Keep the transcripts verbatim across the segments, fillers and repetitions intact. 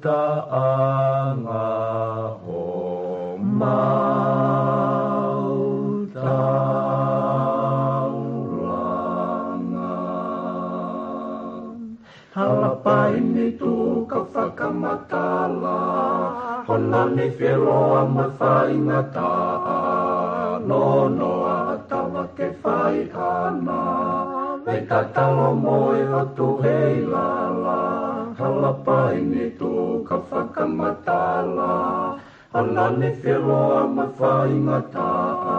ʻUtaʻanga homau taulanga. Halapaini tuʻu ka fakamatala, hono nifi ʻe loa mo faingataʻa, nonoa ʻa tava ke fai ʻana, vei tatalo mo e ʻOtu hei lala. Halapaini tuʻu ka fakamatala, hono nifi ʻe loa mo faingataʻa,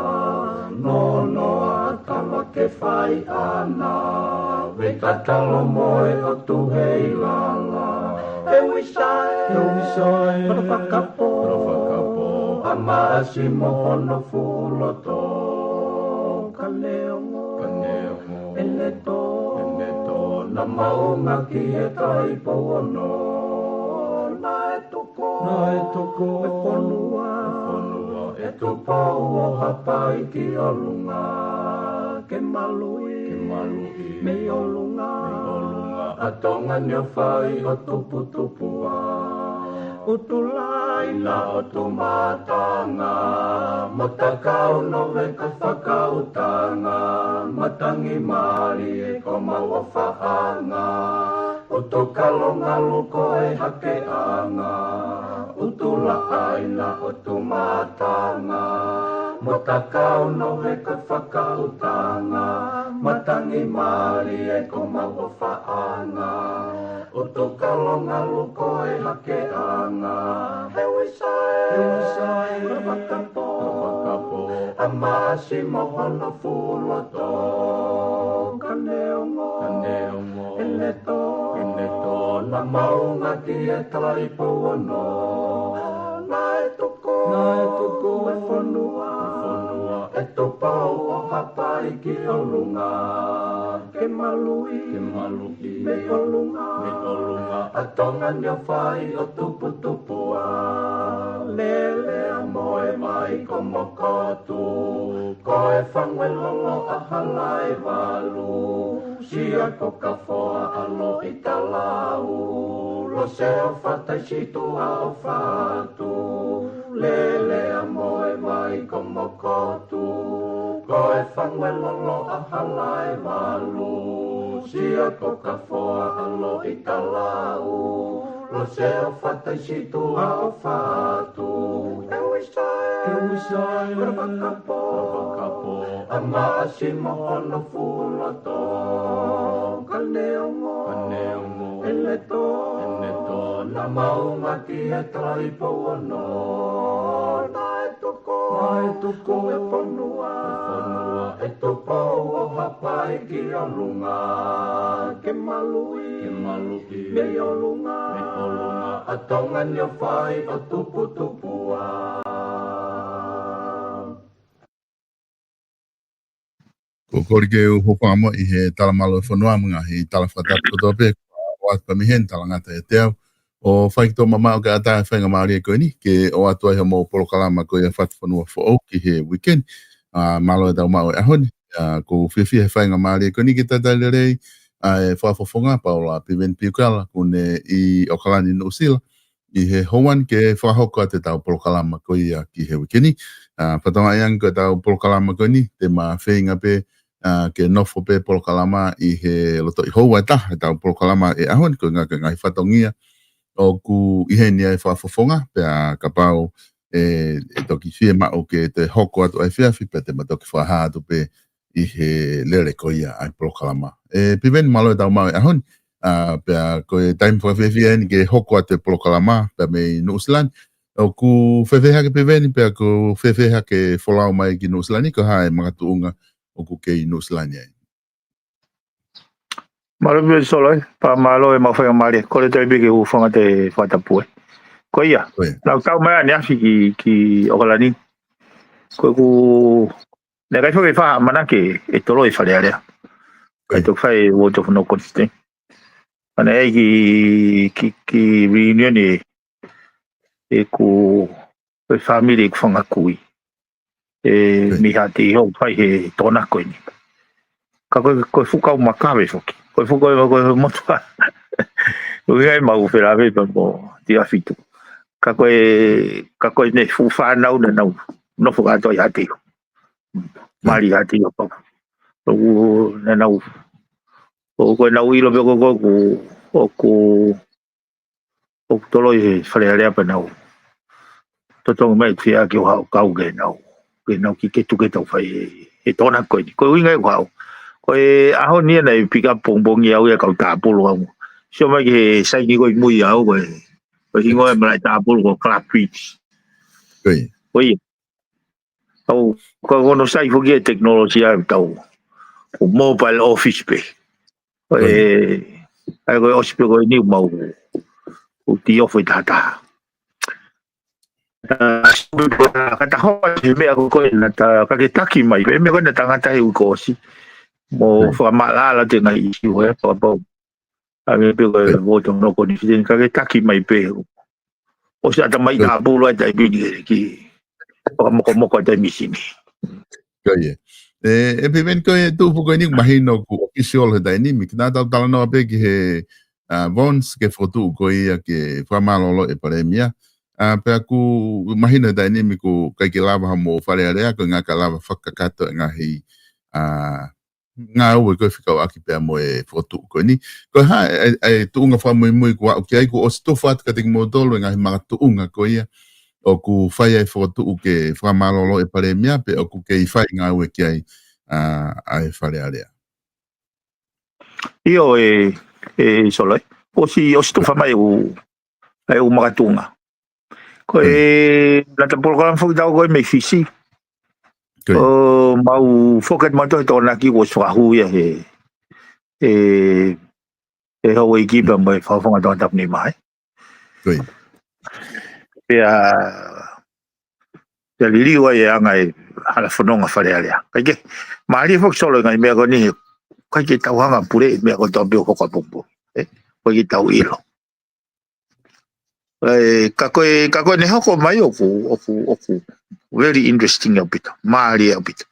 nonoa ʻa tava ke fai ʻana, vei tatalo mo e ʻOtu hei lala. E Uisae, e Uisae, hono fakapō, hono fakapō, ʻa Maʻasi mo hono fuʻu loto, ka neongo, ka neongo, ʻene tō, ʻene tō, naʻa maunga ki he Taʻahine Pouono, naʻe tuku, naʻe tuku e fonua, e fonua ʻe Tupou ʻo Haʻapai ki ʻolunga, ke maluʻi, ke maluʻi mei ʻolunga, mei ʻolunga ʻa Tonga ni ʻo fai ʻo tuputupuʻa. ʻUtulāina ʻo Tumatanga, mo Takau Nove ka fakaʻutanga, matangi mālie ko mau ʻofaʻanga, ʻUtukalongalu ko e hakeʻanga, ʻUtulāina ʻo Tumatanga, mo Takau Nove ka fakaʻutanga, matangi mālie ko mau ʻofaʻanga, ʻUtukalongalu ko e hakeʻanga. E Uisae, e Uisae, hono fakapō, hono fakapō, ʻa Maʻasi mo hono fuʻu loto, ka neongo, ka neongo, ʻene tō, ʻene tō, naʻa maunga ki he Taʻahine Pouono, naʻe tuku, naʻe tuku e fonua, e fonua ʻe Tupou ʻo Haʻapai ki ʻolunga, ke maluʻi, ke maluʻi mei ʻolunga, mei ʻolunga ʻa Tonga ni ʻo fai ʻo tuputupuʻa. Lele ʻa Moevaikomokotu, ko e fangu ʻe lolo ʻa Halaevalu, Siakokafoa ʻa Loʻitalau, Lose ʻo Fataisituʻa ʻo Fatu, Lele ʻa Moevaikomokotu, ko e fangu ʻe lolo ʻa Halaevalu, Siakokafoa ʻa Loʻitalau, Lose ʻo Fataisituʻa ʻo Fatu. E Uisae, e Uisae, hono fakapō, hono fakapō, ʻa Maʻasi mo hono fuʻu loto, ka neongo, ka neongo, ʻene tō, ʻene tō, naʻa maunga ki he Taʻahine Pouono, naʻe tuku, naʻe tuku e fonua, e fonua ʻe Tupou ʻo Haʻapai ki ʻolunga, ke maluʻi, ke maluʻi mei ʻolunga, mei ʻolunga ʻa Tonga ni ʻo fai ʻo tuputupuʻa. Ko e kole ke u hūfanga mo e talamalu ʻo e fonua mo e ngaahi tala fakatapu kotoa pē, ʻoatu pē mei heni, talangata ʻiate au. ʻO fai ki tō mamaʻo ke ʻatā e faingamālie ko eni, ke ʻoatu ai hoʻomou polokalama ko ia Fatufonua Foʻou ki he uike ni. ʻA, mālō e tau maʻu e ʻaho ni. ʻA, ʻoku ou fiefia he faingamālie ko eni ke talitali lelei ʻa e fakafofonga Paula Piveni Piukala, ʻoku ne ʻi ʻOkalani, Nuʻusila. ʻi he houa ni ke fakahoko atu ʻetau polokalama ko ia ki he uike ni. ʻA, fakatokangaʻi ange ko ʻetau polokalama ko eni, te ma feinga pē, ʻa, ke nofo pē polokalama ʻi he lotoʻi houa ʻe taha ʻetau polokalama ʻi he ʻaho ni, ko e ngaahi, ko e ngaahi fatongia ʻoku ʻi heni ai e fakafofonga, pea kapau ʻe, ʻe toki fiemaʻu ke toe hoko atu ʻa e efiafi, pea te ma toki fakahā atu pē ʻi he lele ko ia ʻa e polokalama. ʻE, Piveni, mālō e tau maʻu e ʻaho ni, ʻa, pea ko e taimi fakafiefia eni ke hoko atu e polokalama, pea mei Nuʻusila ni. ʻOku fēfē hake Piveni, pea ʻoku fēfē hake folau mai ki Nuʻusila ni, ko e hā e makatuʻunga ʻoku kei Nuʻusila ni ai? Mālō pē Solo, ē, pea mālō e mau faingamālie, kole toe pē ke u hūfanga he fakatapu, ē. Ko ia, Ko ia. naʻa ku tau mai ʻaneafi ki, ki ʻOkalani. Ko ʻeku, naʻe ʻikai foki ke fai ha ʻamanaki ke toloi e Fale Alea. Ko ia. Kae toki fai e vote of no confidence. Pea naʻe ʻi ai e kiʻi, kiʻi, kiʻi reunion ʻi heʻeku, ko e fāmili ʻeku fanga kui. ʻE, Ko ia. mei Haʻateiho fai he Tokonaki ko eni. Ka ko e, ko e fuʻu kau makave foki. Ko e fuʻu, ko e, ko e motuʻa. Ko e ʻikai mau felāveʻi pea mo Tiafitu. Ka ko e, ka ko e ne fuʻu fānau naʻa nau nofo kātoa ʻi Haʻateiho. Ko ia. Mali Haʻateiho pau. ʻOku, naʻa nau, ʻoku, ko ʻenau ʻilo pē ko ē ʻoku, ʻoku, ʻoku toloi e Fale Alea pea nau totongi mai ʻeku fie ʻai ke u haʻu ʻo kau ke nau, ke nau kiʻi get together ʻo fai e, e Tokonaki ko eni. Ko e ʻuhinga ia ʻeku haʻu. Ko e ʻaho ni ia naʻe pick up pongipongi au ia kau tāpulu au. Sio mai ki he saini ko ē ʻi mui au ko e, ko e hingoa e malaʻe tāpulu ko Clark Ridge. Ko ia. Ko ia. Au, ka ko hono sai foki e tekinolosia ʻa e tau. Ko e mobile office pē. Ko e, Ko ia. ʻa ia ko e ʻosi pē ko eni ʻoku mau, ʻoku tī ofo ʻi tahataha. ʻA, ka ta hoa he meʻa ko ē naʻa ta, ka ke taki mai, he meʻa ko ē naʻa ta ngata he uike kuo ʻosi. Mo Ko ia. fakamaʻalaʻala atu e ngaahi ʻīsiu ē, fakapapau. ʻA ia pē ko e Ko ia. vote of no confidence, ka ke taki mai pē. ʻOsi ʻatamai Ko ia. tāpulu ai taimi ni ke, ke fakamokomoko ai taimi sini. Ko ia. ʻE, ʻe Piveni, ko e tuʻu foki eni ʻoku mahino ʻoku official he taimi ni, ka naʻa tau talanoa pē ki he, ʻa, Vons ke fokotuʻu ko ia ke fakamālōlō e Palēmia. ʻA, pea ʻoku mahino he taimi ni ʻoku ʻikai ke lava ha mo Fale Alea, ko e ʻuhinga ka lava fakakakato e ngaahi, ʻa, ngāue ko ē fekauʻaki pea mo e fokotuʻu ko eni. Ko e hā e, e, e tuʻunga fakamuimui kuo aʻu ki ai, kuo ʻosi tufa atu kiate kimoutolu e ngaahi makatuʻunga ko ia ʻoku fai ai e fokotuʻu ke fakamālōlō e Palēmia pe ʻoku kei fai ngāue ki ai, ʻa, ʻa e Fale Alea? ʻIo ē, ē Solo, ʻosi, ʻosi tufa mai ʻeku, ʻeku makatuʻunga. Ko Ko ia. e, naʻa ta polokalama foki ʻetau ko ē mei Fisi. Ko ia. ʻO mau foki atu mautolu he Tokonaki kuo ʻosi fakahū ia he, he, he houʻeiki pea mo e fakafofonga Tongatapu nima, ē. Ko ia. Pea, pea liliu ai e anga e hala fononga Fale Alea. Kae kehe, mālie foki Solo e ngaahi meʻa ko eni he, ʻikai ke tau hanga pule e meʻa ko ē tau pehē ʻoku hoko ʻapongipongi. Ē? ʻIkai ke tau ʻilo. ʻE, ka ko e, ka ko ʻene hoko mai ʻoku, ʻoku, ʻoku very interesting ʻaupito, mālie ʻaupito.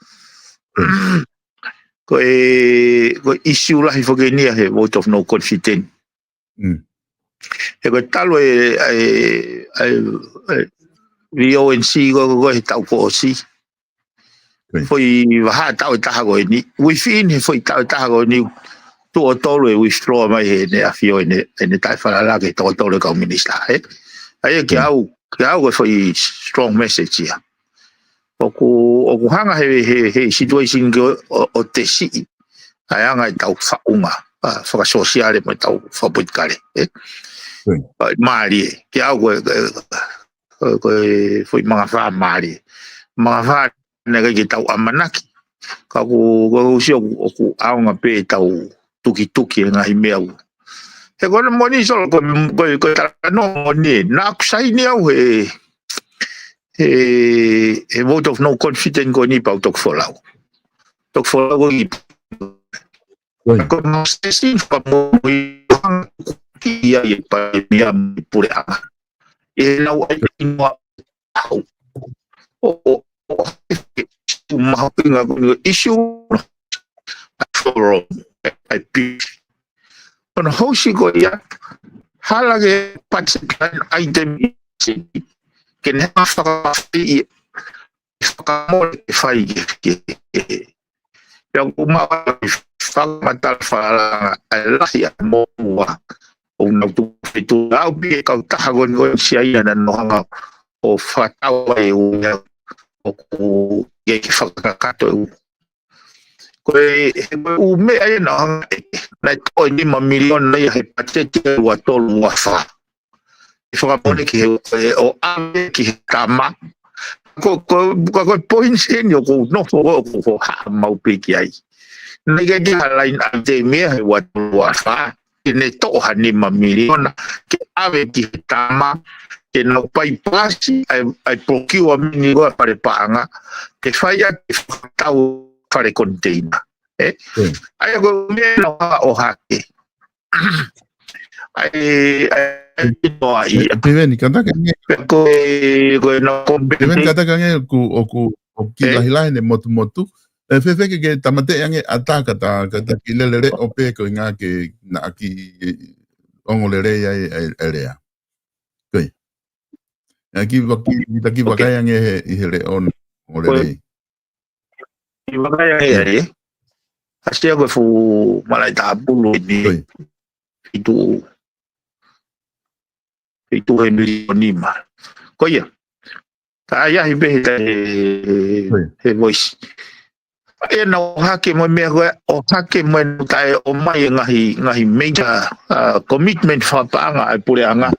Ko e, ko e ʻīsiu lahi foki eni ia he vote of no confidence. Mm. He ko e talu e, e, e, e, V O N C ko, ko, ko e taʻu kuo ʻosi. Ko ia. Foʻi vahaʻa taʻu ʻe taha ko eni. Within he foʻi taʻu ʻe taha ko eni, tuʻo tolu e withdraw mai heʻene ʻafio ʻene, ʻene taʻefalala ki he toko tolu e kau minisitā, ē? ʻA ia ke Ko ia. au, ke au ko e foʻi strong message ia. ʻOku, ʻoku hanga he, he, he situation ke ʻo, ʻo, ʻo tesiʻi ʻa e anga ʻetau faʻunga, ʻa, fakasōsiale mo ʻetau fakapolitikale, ē? Ko ia. ʻA, mālie, ke au ko e, ko e, ko e foʻi mangafā mālie. Mangafā naʻe ʻikai ke tau ʻamanaki. Ka ʻoku, ʻoku ou sio ʻoku, ʻoku ʻaonga pē ʻetau tukituki he ngaahi meʻa ʻoku. He ko hono moʻoni Solo, ko, ko, ko e talanoa moʻoni ē. Naʻa ku saini au he, he, he vote of no confidence ko eni pea u toki folau. Toki folau ko ē. Ko ia. Ko e mau sesi fakamoʻui hanga ki ai e Palēmia mo e puleʻanga. ʻE nau ʻai ʻi muʻa au. ʻO, ʻo, ʻo, ʻoku mahuʻinga ko e ʻīsiu ʻa e forum, ʻa e pitch. Ko hono host ko ia, hala ke budget line item ke ne hanga fakamafai ʻi he fakamole ke fai ke, ke, ke. Pea ʻoku maʻu ai fakamatala fakalanga ʻa e lahi ʻa e moʻua ʻoku nau tuku feituʻu. Aʻu pē ki he kautaha ko eni ʻo Siaina naʻa nau hanga ʻo fakatau ai e ʻū meʻa ʻoku ʻi ai ke fakakakato e ʻū. Ko e, he ko e ʻū meʻa ia naʻa nau hanga ʻo ʻeke, naʻe toʻo e nima miliona ia he pateti ʻe ua tolu ua fā. ʻE fakamole ki he, ʻe, ʻo ʻave ki he tama. Ko, ko, ka ko e points eni ʻoku ou nofo ko, ʻoku ou haʻamau pē ki ai. Naʻe ʻikai ke ha line item ia he ua tolu ua fā ke ne toʻo ha nima miliona ke ʻave ki he tama, ke nau paipasi ʻa e, ʻa e procurement ko ē ʻa e fale paʻanga, ke fai ʻaki e fakatau fale container. ʻE? ʻA ia ko e meʻa naʻa nau hanga ʻo ʻohake. ʻA e, ʻa e, ʻa e, ʻa e, Piveni, kātaki ange. Ko e, ko e nau Piveni, compensate. Kātaki ange ʻoku, ʻoku, ʻoku kiʻi lahilahi ʻene motumotu. ʻE, fēfē ke ke tāmateʻi ange ʻatā ka ta, ka ta kiʻi lele leʻo pē ko e ʻuhinga ke naʻa ke ongo lelei ai ʻa e, ʻa e lea. Ko ia. ʻA e kiʻi vaki, kiʻi taki vakai ange he, ʻi he leʻo ongo lelei. Kiʻi vakai ange ai, ʻe? ʻAsi ia ko e fuʻu malaʻe tāpulu eni. Ko ia. Feituʻu, feituʻu he miliona nima. Ko ia. Ka ʻai ahi pē he, he, he voice. ʻE nau ʻohake mo e meʻa ko ē, ʻohake mo e nau taʻe ʻomai e ngaahi, ngaahi major, uh, commitment fakapaʻanga ʻa e puleʻanga.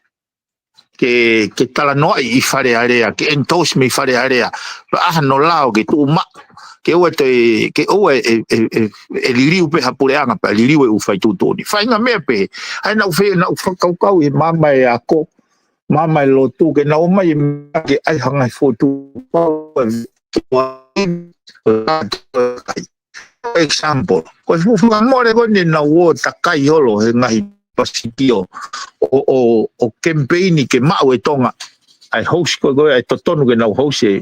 Ke, ke talanoaʻi ʻi Fale Alea, ke endorse mei Fale Alea. Pea ʻai hano lao ke tuʻu maʻu. Ke ʻoua toe, ke ʻoua ʻe, ʻe, ʻe, ʻe liliu pē ha puleʻanga pea liliu e ʻū fai tuʻutuʻuni. Faʻahinga meʻa pē. ʻA ia naʻa ku fie, naʻa ku fakakaukau he maama e ako, maama e lotu, ke nau ʻomai e meʻa ke ʻai ha ngaahi fotu. Example, ko e fuʻu fakamole ko eni naʻa nau ō takai holo he ngaahi Pasifiki ʻo, ʻo, ʻo, ʻo kemipeini ke maʻu e Tonga ʻa e host ko ē, ko ē ʻa e totonu ke nau host e,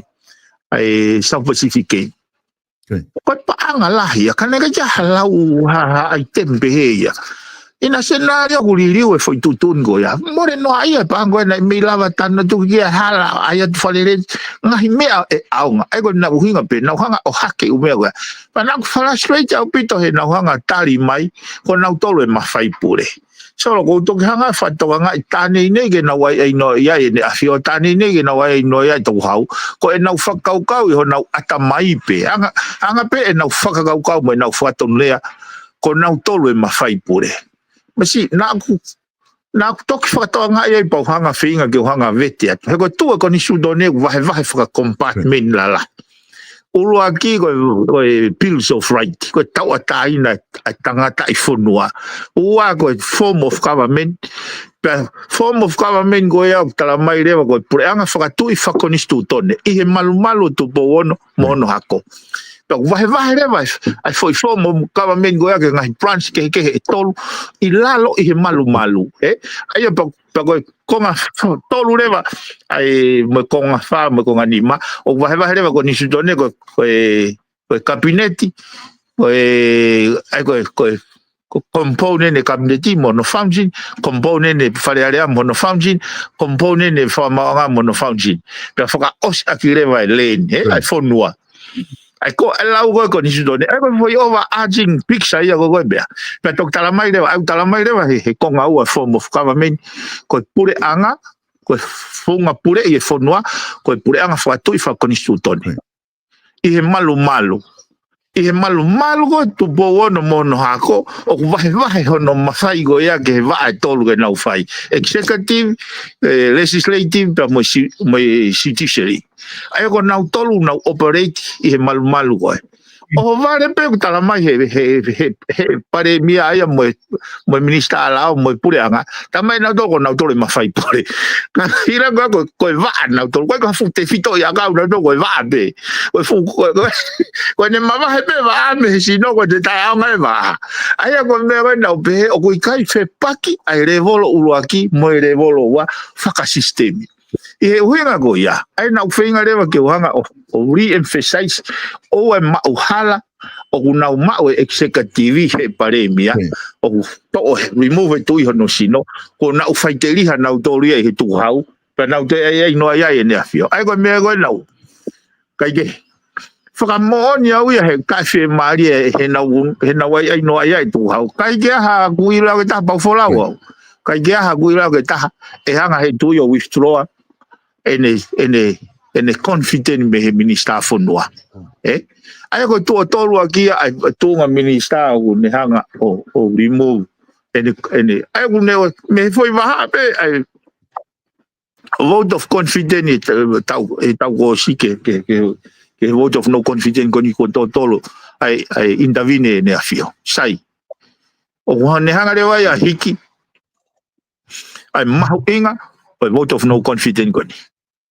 ʻa e South Pacific Games. Ko e paʻanga lahi ia, ka naʻe ʻikai ke ʻi ai ha lau ha, ha item pehē ia. ʻI he senālio ʻoku liliu e foʻi tuʻutuʻuni ko ia. Mole noa ia e paʻanga ko ē naʻe mei lava tanu tuku ki he hala, ʻai atu Fale Alea, ngaahi meʻa ʻe ʻaonga. ʻA ia ko e ʻuhinga pē, nau hanga ʻo ʻohake ʻū meʻa ko ē. Pea naʻa ku frustrate ʻaupito he nau hanga tali mai, ko nautolu e mafai pule. Solo, ʻoku ou toki hanga fakatokangaʻi tā nei nei ke nau ʻai ʻai noa ia ʻEne ʻAfio, tā nei nei ke nau ʻai ʻai noa ia ʻe Touhau. Ko ʻenau fakakaukau ʻi honau ʻatamai pē. Anga, anga pē ʻenau fakakaukau mo ʻenau fakatonulea, ko nautolu e mafai pule. Masi, naʻa ku, naʻa ku toki fakatokangaʻi ai pea u hanga feinga ke u hanga vete atu. He ko e tuʻu e konisitūtone ʻoku vahevahe faka-compartment lalahi. ʻUluaki ko e, ko e Bills of Right, ko e tauʻatāina ʻa e tangataʻi fonua. Ua ko e form of government, pea form of government ko ia ʻoku tala mai leva ko e puleʻanga fakatuʻi fakakonisitūtone ʻi he malumalu ʻo Tupou Ono mo hono hako. Pea ʻoku vahevahe leva ʻa e, ʻa e foʻi form of government ko ia ki he ngaahi branch kehekehe ʻe tolu ʻi lalo ʻi he malumalu, ē? ʻA ia pea, pea ko e konga f-, tolu leva, ʻa e mo e konga fā, mo e konga nima, ʻoku vahevahe leva konisitūtone ko, ko e, ko e kapineti, ko e, ʻa e ko e, ko e, ko e component e kapineti mo hono function, component e Fale Alea mo hono function, component e fakamaauʻanga mo hono function. Pea fakaʻosi ʻaki leva e land, ē, ʻa e fonua. ʻA ia ko e lau ko ē konisitūtone, ʻa ia ko e foʻi overarching picture ia ko ē ko e meʻa. Pea toki tala mai leva, ʻa ia tala mai leva he, he konga ua form of government, ko e puleʻanga, ko e founga puleʻi e fonua, ko e puleʻanga fakatuʻi fakakonisitūtone. ʻI he malumalu. ʻI he malumalu ko ē Tupou Ono mo hono hako, ʻoku vahevahe hono mafai ko ia ki he vaʻa ʻe tolu ke nau fai. Executive, eh, legislative, pea mo e si-, mo e judiciary. ʻA ia ko nautolu nau operate ʻi he malumalu ko ē. ʻOhovale pē ʻoku tala mai he, he, he, he palēmia ʻa ia mo e, mo e minisitā lao mo e puleʻanga. Tala mai nautolu ko nautolu e mafai pule. Ka ʻi he ʻaho ko ē ko e, ko e vaʻa nautolu. Ko e ka fuʻu tefitoʻi ʻakau nautolu ko e vaʻa pē. Ko e fuʻu, ko e, ko e, ko ʻene mavahe pē vaʻa mei he sino ko e te taʻeʻaonga e vaʻa. ʻA ia ko e meʻa ko ē naʻa ku pehē ʻoku ʻikai fepaki ʻa e levolo ʻuluaki mo e levolo ua fakasisitemi. ʻI he ʻuhinga ko ia, ʻa ia naʻa ku feinga leva ke u hanga ʻo, ʻo re-emphasize, ʻoua ʻe maʻu hala, ʻoku nau maʻu e executive he palēmia, ʻoku toʻo e remove e tuʻi hono sino, ko ʻenau faiteliha nautolu ia ʻi he tukuhau, pea nau toe ʻai ʻai noa ʻi ai ʻEne ʻAfio. ʻA ia ko e meʻa ko ē naʻu ʻikai ke fakamoʻoni au ia he ʻikai fiemālie he nau, he nau ʻai ʻai noa ʻi ai e tukuhau. ʻIkai ke ʻi ai ha kui lau ke taha pau folau au. ʻIkai ke ʻi ai ha kui lau ke taha ʻe hanga he tuʻi ʻo withdraw ʻene, ʻene, ʻene confidence mei he minisitā fonua. ʻE? ʻA ia ko e tuʻo tolu ʻaki ia ʻa e tuʻunga minisitā ʻoku ne hanga ʻo, ʻo remove ʻene, ʻene. ʻA ia ʻoku ne ʻo, mei he foʻi vahaʻa pē, ʻa e vote of confidence ʻi he taʻu, ʻi he taʻu kuo ʻosi ke, ke, ke, ke vote of no confidence ko eni kuo totolo ʻa e, ʻa e intervene ʻEne ʻAfio. Sai. ʻOku ne hanga leva ia ʻo hiki ʻa e mahuʻinga ʻo e vote of no confidence ko eni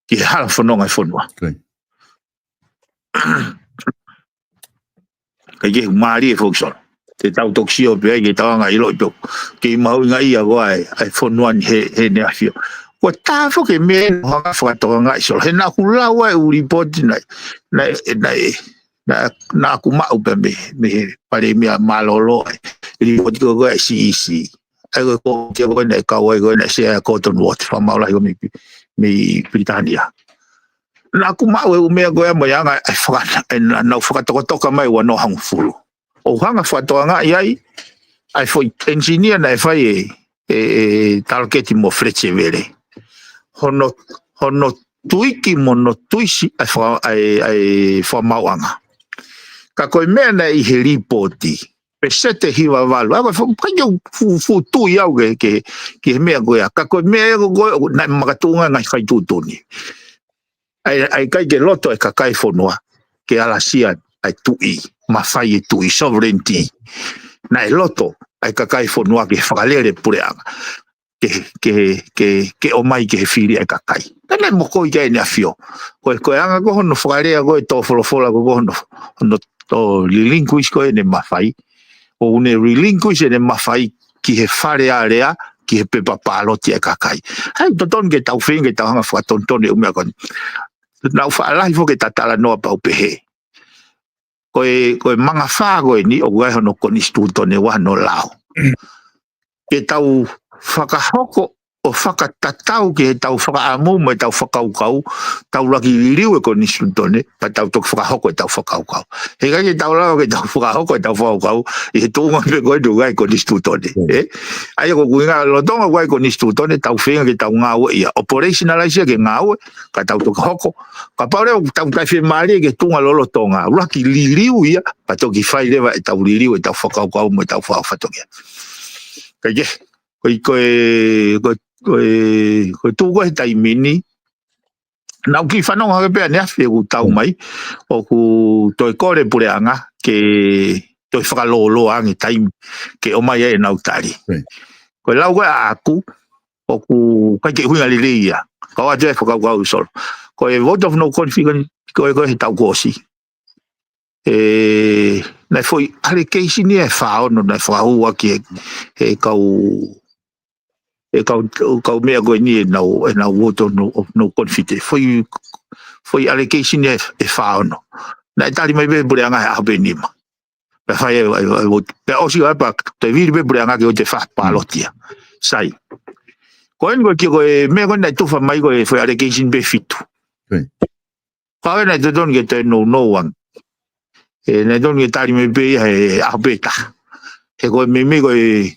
ki he hala fononga e fonua. ʻIkai ke mālie foki Solo. Te tau toki sio pē ai ke tau hanga ʻiloʻi pē ʻoku kei mahuʻinga ia ko ē ʻa e fonua ni he, he ʻEne ʻAfio. Ko e taha foki e meʻa ʻoku hanga fakatokangaʻi Solo. He naʻa ku lau ʻa e ʻū lipooti naʻe, naʻe, naʻe, naʻa, naʻa ku maʻu pē mei, mei he palēmia mālōlō ʻa e lipooti ko ē ʻa e C E C. ʻA ia ko e ko tia ko ē naʻe kau ai ko ē naʻe sea ʻa Cotton Watt, fakamaau lahi ko ē mei, mei Pilitānia. Naʻa ku maʻu e ʻū meʻa ko ē mo e anga e faka-, ʻenau fakatokatoka mai ua noa hongofulu. ʻO hanga fakatokangaʻi ai ʻa e foʻi engineer naʻe fai e, e, e Talaketi mo Fletcher Vele. Hono, hono tuiki mo hono tuisi ʻa e faka-, ʻa e, ʻa e fakamaauʻanga. Ka ko e meʻa naʻe ʻi he lipooti, peseti ʻe hiva valu. ʻA ia ko e fu-, ʻikai ke u fu-, fuʻu tui au ke, ke, ki he meʻa ko ia. Ka ko e meʻa ia ko ē naʻe makatuʻunga ngaahi fai tuʻutuʻuni. ʻA ia, ʻa ia ʻikai ke loto e kakai fonua ke alasia ʻa e tuʻi, mafai e tuʻi, sovereignty. Naʻe loto ʻa e kakai fonua ke fakalele puleʻanga. Ke, ke, ke, ke ʻomai ke he fili ʻa e kakai. Pea naʻe mokoi ki ai ʻEne ʻAfio. Ko e, ko e anga ko ē hono fakalea ko ē tō folofola ko ē hono, hono tō relinquish ko ē ʻene mafai. ʻO ne relinquish ʻene mafai ki he Fale Alea, ki he pepa pāloti ʻa e kakai. ʻA ia totonu ke tau feinga ke tau hanga fakatonutonu e ʻū meʻa ko eni. Naʻu faʻa lahi foki ʻeta talanoa pau pehē. Ko e, ko e mangafā ko eni ʻoku ʻi ai hono konisitūtone ua hono lao. Ke tau fakahoko ʻo fakatatau ki heʻetau fakaʻamu mo ʻetau fakakaukau, tau laki liliu e konisitūtone, pea tau toki fakahoko ʻetau fakakaukau. He ʻikai ke tau lava ke tau fakahoko ʻetau fakakaukau ʻi he tuʻunga pē ko ē ʻoku ʻi ai e konisitūtone. ʻE? ʻA ia ko e ʻuhinga lolotonga ʻoku ʻi ai e konisitūtone, tau feinga ke tau ngāueʻi ia. Operationalize ia ke ngāue, ka tau toki hoko. Kapau leva ʻoku tau ʻikai fiemālie ki he tuʻunga lolotonga, laki liliu ia, pea toki fai leva ʻetau liliu, ʻetau fakakaukau mo ʻetau fakafatongia. Kae kehe, ko e, ko e, ko e, ko e, ko e tuʻu ko ē he taimi ni, naʻa ku kiʻi fanongo hake pē ʻaneafi ʻoku tau mai, ʻoku toe kole puleʻanga ke toe fakalōloa ange taimi ke ʻomai ai ʻenau tali. Ko e lau ko ē ʻaʻaku, ʻoku ʻikai ke ʻuhinga lelei ia. Kau atu e fakakaukau Solo. Ko e vote of no confidence, ko e, ko e he taʻu kuo ʻosi. ʻE, naʻe foʻi allegation ia ʻe fā ono naʻe fakahū ʻaki ʻe, ʻe kau, ʻe kau, kau meʻa ko eni ʻenau, ʻenau vote of no, of no confidence. Foʻi, foʻi allegation ia ʻe, ʻe fā ono. Naʻe tali mai pē puleʻanga he ʻaho pē nima. Pea fai e, e, e vote. Pea ʻosi ai pea toe vili pē puleʻanga ke ʻoua te fai pāloti ia. Sai. Ko eni ko e kiʻi ko e meʻa ko eni naʻe tufa mai ko e foʻi allegation pē fitu. Ka ʻoku ʻikai naʻe totonu ke toe nounou ange. ʻE, naʻe totonu ke tali mai pē ia he ʻaho pē taha. He ko e meimei ko e,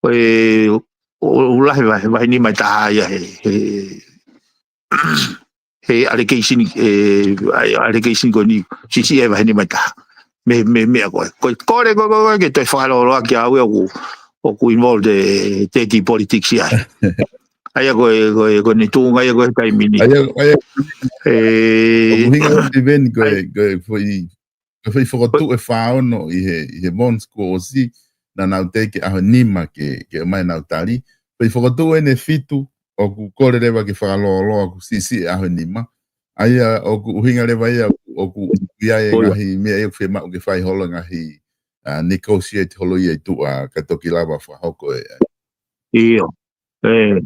ko e, ʻo, ʻo lahi vahe, vahe nima ʻe taha ia he, he, he allegation, ʻe, ʻa e allegation ko eni, siʻisiʻi e vahe nima ʻe taha. Mei, mei, meʻa ko ē. Ko e kole ko ē, ko ē, ko ē, ke toe fakalōloa ki ai ʻoku, ʻoku involved e dirty politics ia. ʻA ia ko e, ko e, ko eni tuʻunga ia ko ē he taimi ni. ʻA ia, ʻa ia. ʻE, ʻoku ʻuhinga Steven ko e, ko e foʻi, ko e foʻi fokotuʻu ʻe fā ono ʻi he, ʻi he Mons kuo ʻosi, naʻa nau teʻeki ʻaho nima ke, ke ʻomai ʻenau tali. Foʻi fokotuʻu eni ʻe fitu, ʻoku kole leva ke fakalōloa ʻoku siʻisiʻi e ʻaho nima. ʻA ia ʻoku ʻuhinga leva ia ʻoku, ʻoku ʻi ai e ngaahi meʻa ia ʻoku fiemaʻu ke fai holo ngaahi, ʻa, negotiate holo ia ʻi tuʻa ka toki lava fakahoko e. ʻIo. ʻE,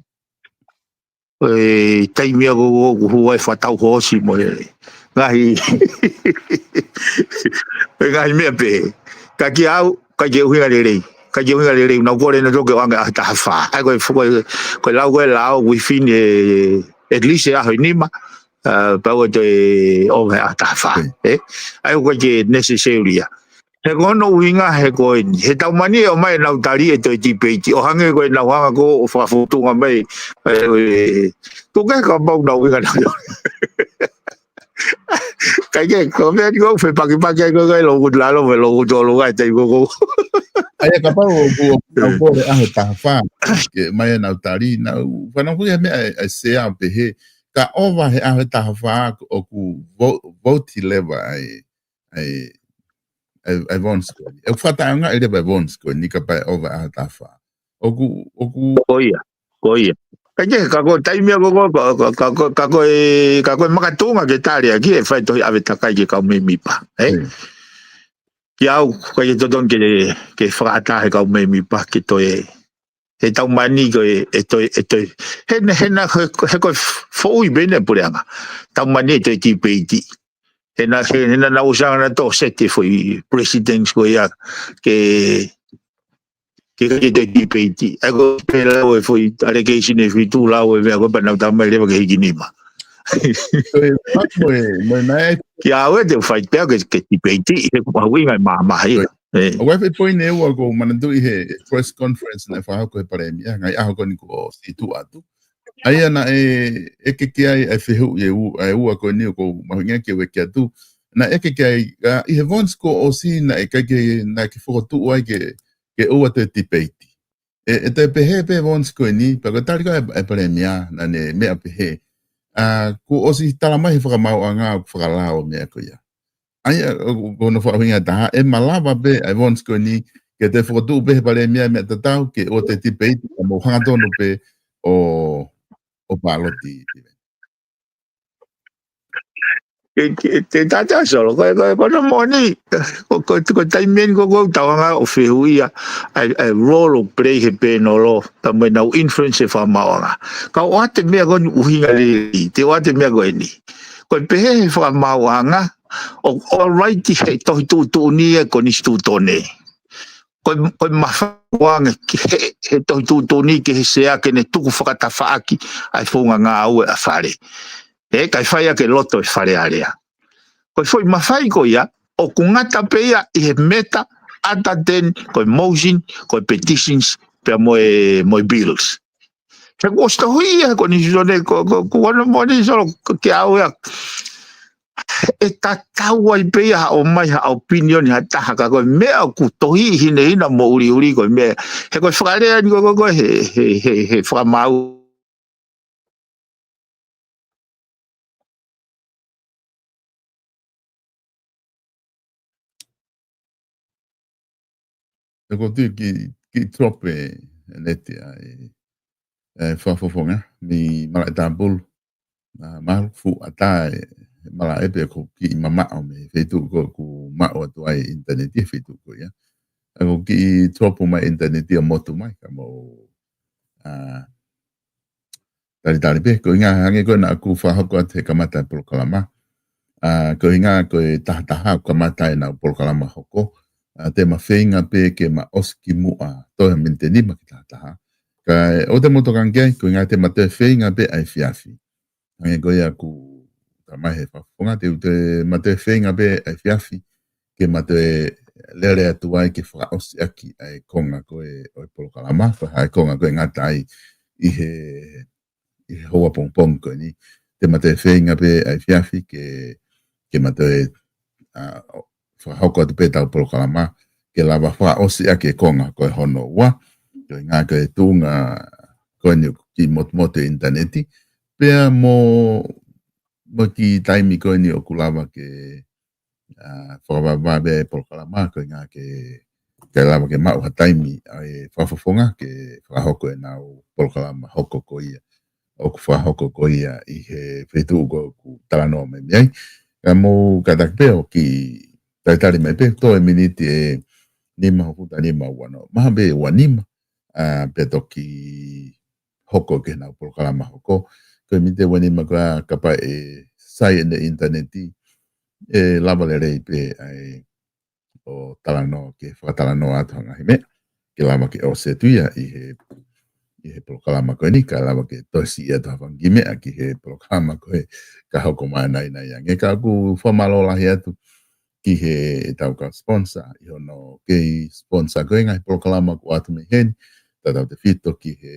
ʻe, taimi ia ko ē ʻoku hū ai fakatau hoosi mo e ngaahi, ngaahi meʻa pē. Ka kiate au, ʻikai ke ʻuhinga lelei. ʻIkai ke ʻuhinga lelei, naʻa ku kole naʻa tau ke ʻoange ʻaho ʻe taha fā. ʻA ia ko e, ko e, ko e lau ko e lau within e, at least e ʻaho ʻe nima, ʻa, pea ʻoua toe ʻova he ʻaho ʻe taha fā. ʻE? ʻA ia ʻoku ʻikai ke necessary ia. He ko hono ʻuhinga he ko eni. He taumaiā ʻe ʻomai ʻenau tali ʻe toe tipeiti. ʻO hangē ko ʻenau hanga ko ē ʻo fakafotunga mai. ʻE, ʻe, ʻe, tuku ke kapau naʻa ʻuhinga naʻa. ʻIkai ke, ko e meʻa ni ko e fepakipaki ai ko e kai loku lalo, me loku tolu ai tai ko ko. ʻA ia kapau ʻoku, ʻoku, ʻoku kole ʻaho ʻe taha fā. Ke mai ʻenau tali, naʻa ku, fanongo ki he meʻa ʻa e, ʻa e sea pehē. Ka ʻova he ʻaho ʻe taha fā ʻoku vo-, vote leva ai. ʻA e, ʻa e, ʻa e Vons ko eni. ʻOku fakataʻeʻaongaʻi leva ʻa e Vons ko eni kapau ʻe ʻova ʻaho ʻe taha fā. ʻOku, ʻoku. Ko ia, ko ia. Ka ke, ka ko e taimi ko, ko, ka, ka, ka, ka ko e, ka ko e makatuʻunga ke tali ʻaki e faitohi ʻave takai ki he kau mēmipa. ʻE? Kiate au, ʻikai ke totonu ke, ke fakaʻatā he kau mēmipa ke toe he taumaiā ko e, ʻe toe, ʻe toe. He naʻe, he naʻe, he, he ko e foʻui pē ʻene puleʻanga. Taumaiā ʻe toe tipeiti. He naʻe, he, he naʻa nau ʻosi ʻanga naʻa tau seti foʻi presidents ko ia ke, ke, ke toe tipeiti. ʻA ia ko e pē lau e foʻi allegation ʻe fitu lau e meʻa ko e pea nau tā mai leva ki he hiki nima. Ko e, mo e, mo e naʻe. Kiate au ʻe te fight pē ke, ke tipeiti, he ko e ʻuhinga ʻe māmāhia. ʻE. ʻOku ʻi ai e foʻi poini ʻe ua ʻoku ou manatuʻi he press conference naʻe fakahoko he palēmia, ngaahi ʻaho ko eni kuo ʻosi tuʻu atu. ʻA ia naʻe ʻeke ki ai ʻa e fehuʻi ʻe u-, ʻe ua ko eni ʻoku ou mahuʻingaʻia ke u ʻeke atu. Naʻe ʻeke ki ai, ʻa, ʻi he Vons kuo ʻosi naʻe ʻikai ke, naʻe ʻikai ke fokotuʻu ai ke, ke ʻoua toe tipeiti. ʻE, ʻe toe pehē pē Vons ko eni, pea ko e tali ko ē ʻa e palēmia, naʻa ne meʻa pehē. ʻA, kuo ʻosi tala mai he fakamaauʻanga ʻoku fakalao meʻa ko ia. ʻA ia, ʻo, ʻo, ko hono fakaʻuhinga ʻe taha, ʻe malava pē ʻa e Vons ko eni, ke toe fokotuʻu pē he palēmia meʻa tatau, ke ʻoua toe tipeiti, ka mou hangatonu pē ʻo, ʻo pāloti. Ke, ke, te tata solo, ko e, ko e, ko hono moʻoni, ko, ko, ko e taimi eni ko, ko ʻetau hanga ʻo fehuʻia, ʻa e, ʻa e role ʻoku play he pēnolo, pea mo ʻenau influence he fakamaauʻanga. Ka ʻoua te meʻa ko eni ʻuhinga lelei, te ʻoua te meʻa ko eni. Ko e pehē he fakamaauʻanga, ʻoku, ʻoku right he tohi tuʻutuʻuni e konisitūtone. Ko e, ko e mafai ʻo ʻoange ki he, he tohi tuʻutuʻuni ki he sea ke ne tuku fakatafaʻaki ʻa e founga ngāue ʻa e fale. ʻE, kae fai ʻaki e loto e Fale Alea. Ko e foʻi mafai ko ia, ʻoku ngata pē ia ʻi he meta, other than, ko e motion, ko e petitions, pea mo e, mo e bills. He kuo ʻosi tohi ia he konisitūtone ko, ko, ko hono moʻoni solo kiate au ia. ʻE tatau ai pē ia ʻomai ha opinion ha taha ka ko e meʻa ʻoku tohi hinehina mo ʻuliʻuli ko e meʻa. He ko e fakalea ni ko, ko, ko he, he, he, he fakamaau. ʻE ko tu ki, ki trope e neti ʻa e, e fakafofonga, mei Malaʻe Tāpulu. ʻA, mahalo fuʻu ʻatā e malaʻe pea ko e kiʻi mamaʻo mei he feituʻu ko ē ʻoku maʻu atu ai e ʻinitaneti he feituʻu ko ia. ʻA ko e kiʻi trope mai ʻinitaneti ʻo motu mai ka mou, ʻa, talitali pē, ko e ʻuhinga hangē ko ē naʻa ku fakahoko atu he kamata e polokalama. ʻA, ko e ʻuhinga ko e taha taha ʻoku kamata ai ʻenau polokalama hoko. ʻA, te ma feinga pē ke ma ʻosi ki muʻa, toe miniti ʻe nima ki taha taha. Kae ʻoua te mou tokanga ki ai, ko e ʻuhinga te ma toe feinga pē ʻa e efiafi. Hangē ko ia ʻoku tala mai he fakafofonga te u toe ma toe feinga pē ʻa e efiafi. Ke ma toe lele atu ai ke fakaʻosi ʻaki ʻa e konga ko ē ʻo e polokalama, ko e hā e konga ko ē ʻe ngata ai ʻi he, ʻi he houa pongipongi ko eni. Te ma toe feinga pē ʻa e efiafi ke, ke ma toe, ʻa, fakahoko atu pē ʻetau polokalama, ke lava fakaʻosi ʻaki e konga ko ē hono ua, ko e ʻuhinga ko e tuʻunga ko eni ʻoku kiʻi motumotu e ʻinitaneti, pea mo, mo e kiʻi taimi ko eni ʻoku lava ke, ʻa, fakavavevave e polokalama, ko e ʻuhinga ke, ke lava ke maʻu ha taimi ʻa e fakafofonga ke fakahoko ʻenau polokalama hoko ko ia. ʻOku fakahoko ko ia ʻi he feituʻu ko ē ʻoku talanoa mai mei ai. Ka mou kātaki pē ʻo kiʻi talitali mai pē, toe miniti ʻe nima hofuta nima ua noa. Mahalo pē ua nima, ʻa, pea toki hoko ki heʻenau polokalama hoko. Ko e miniti ʻe ua nima ko ia kapau ʻe sai ʻene ʻinitaneti, ʻe lava lelei pē ai ʻo talanoa, ke fakatalanoa atu ha ngaahi meʻa ke lava ke ʻosi atu ia ʻi he, ʻi he polokalama ko eni, kae lava ke toe siʻi atu ha fanga kiʻi meʻa ki he polokalama ko ē ka hoko mai ʻanai ʻanai ange. Ka ʻoku fakamālō lahi atu ki heʻetau kau sponsor, ʻi hono kei sponsor ko ē ngaahi polokalama kuo ʻoatu mei heni, tautautefito ki he,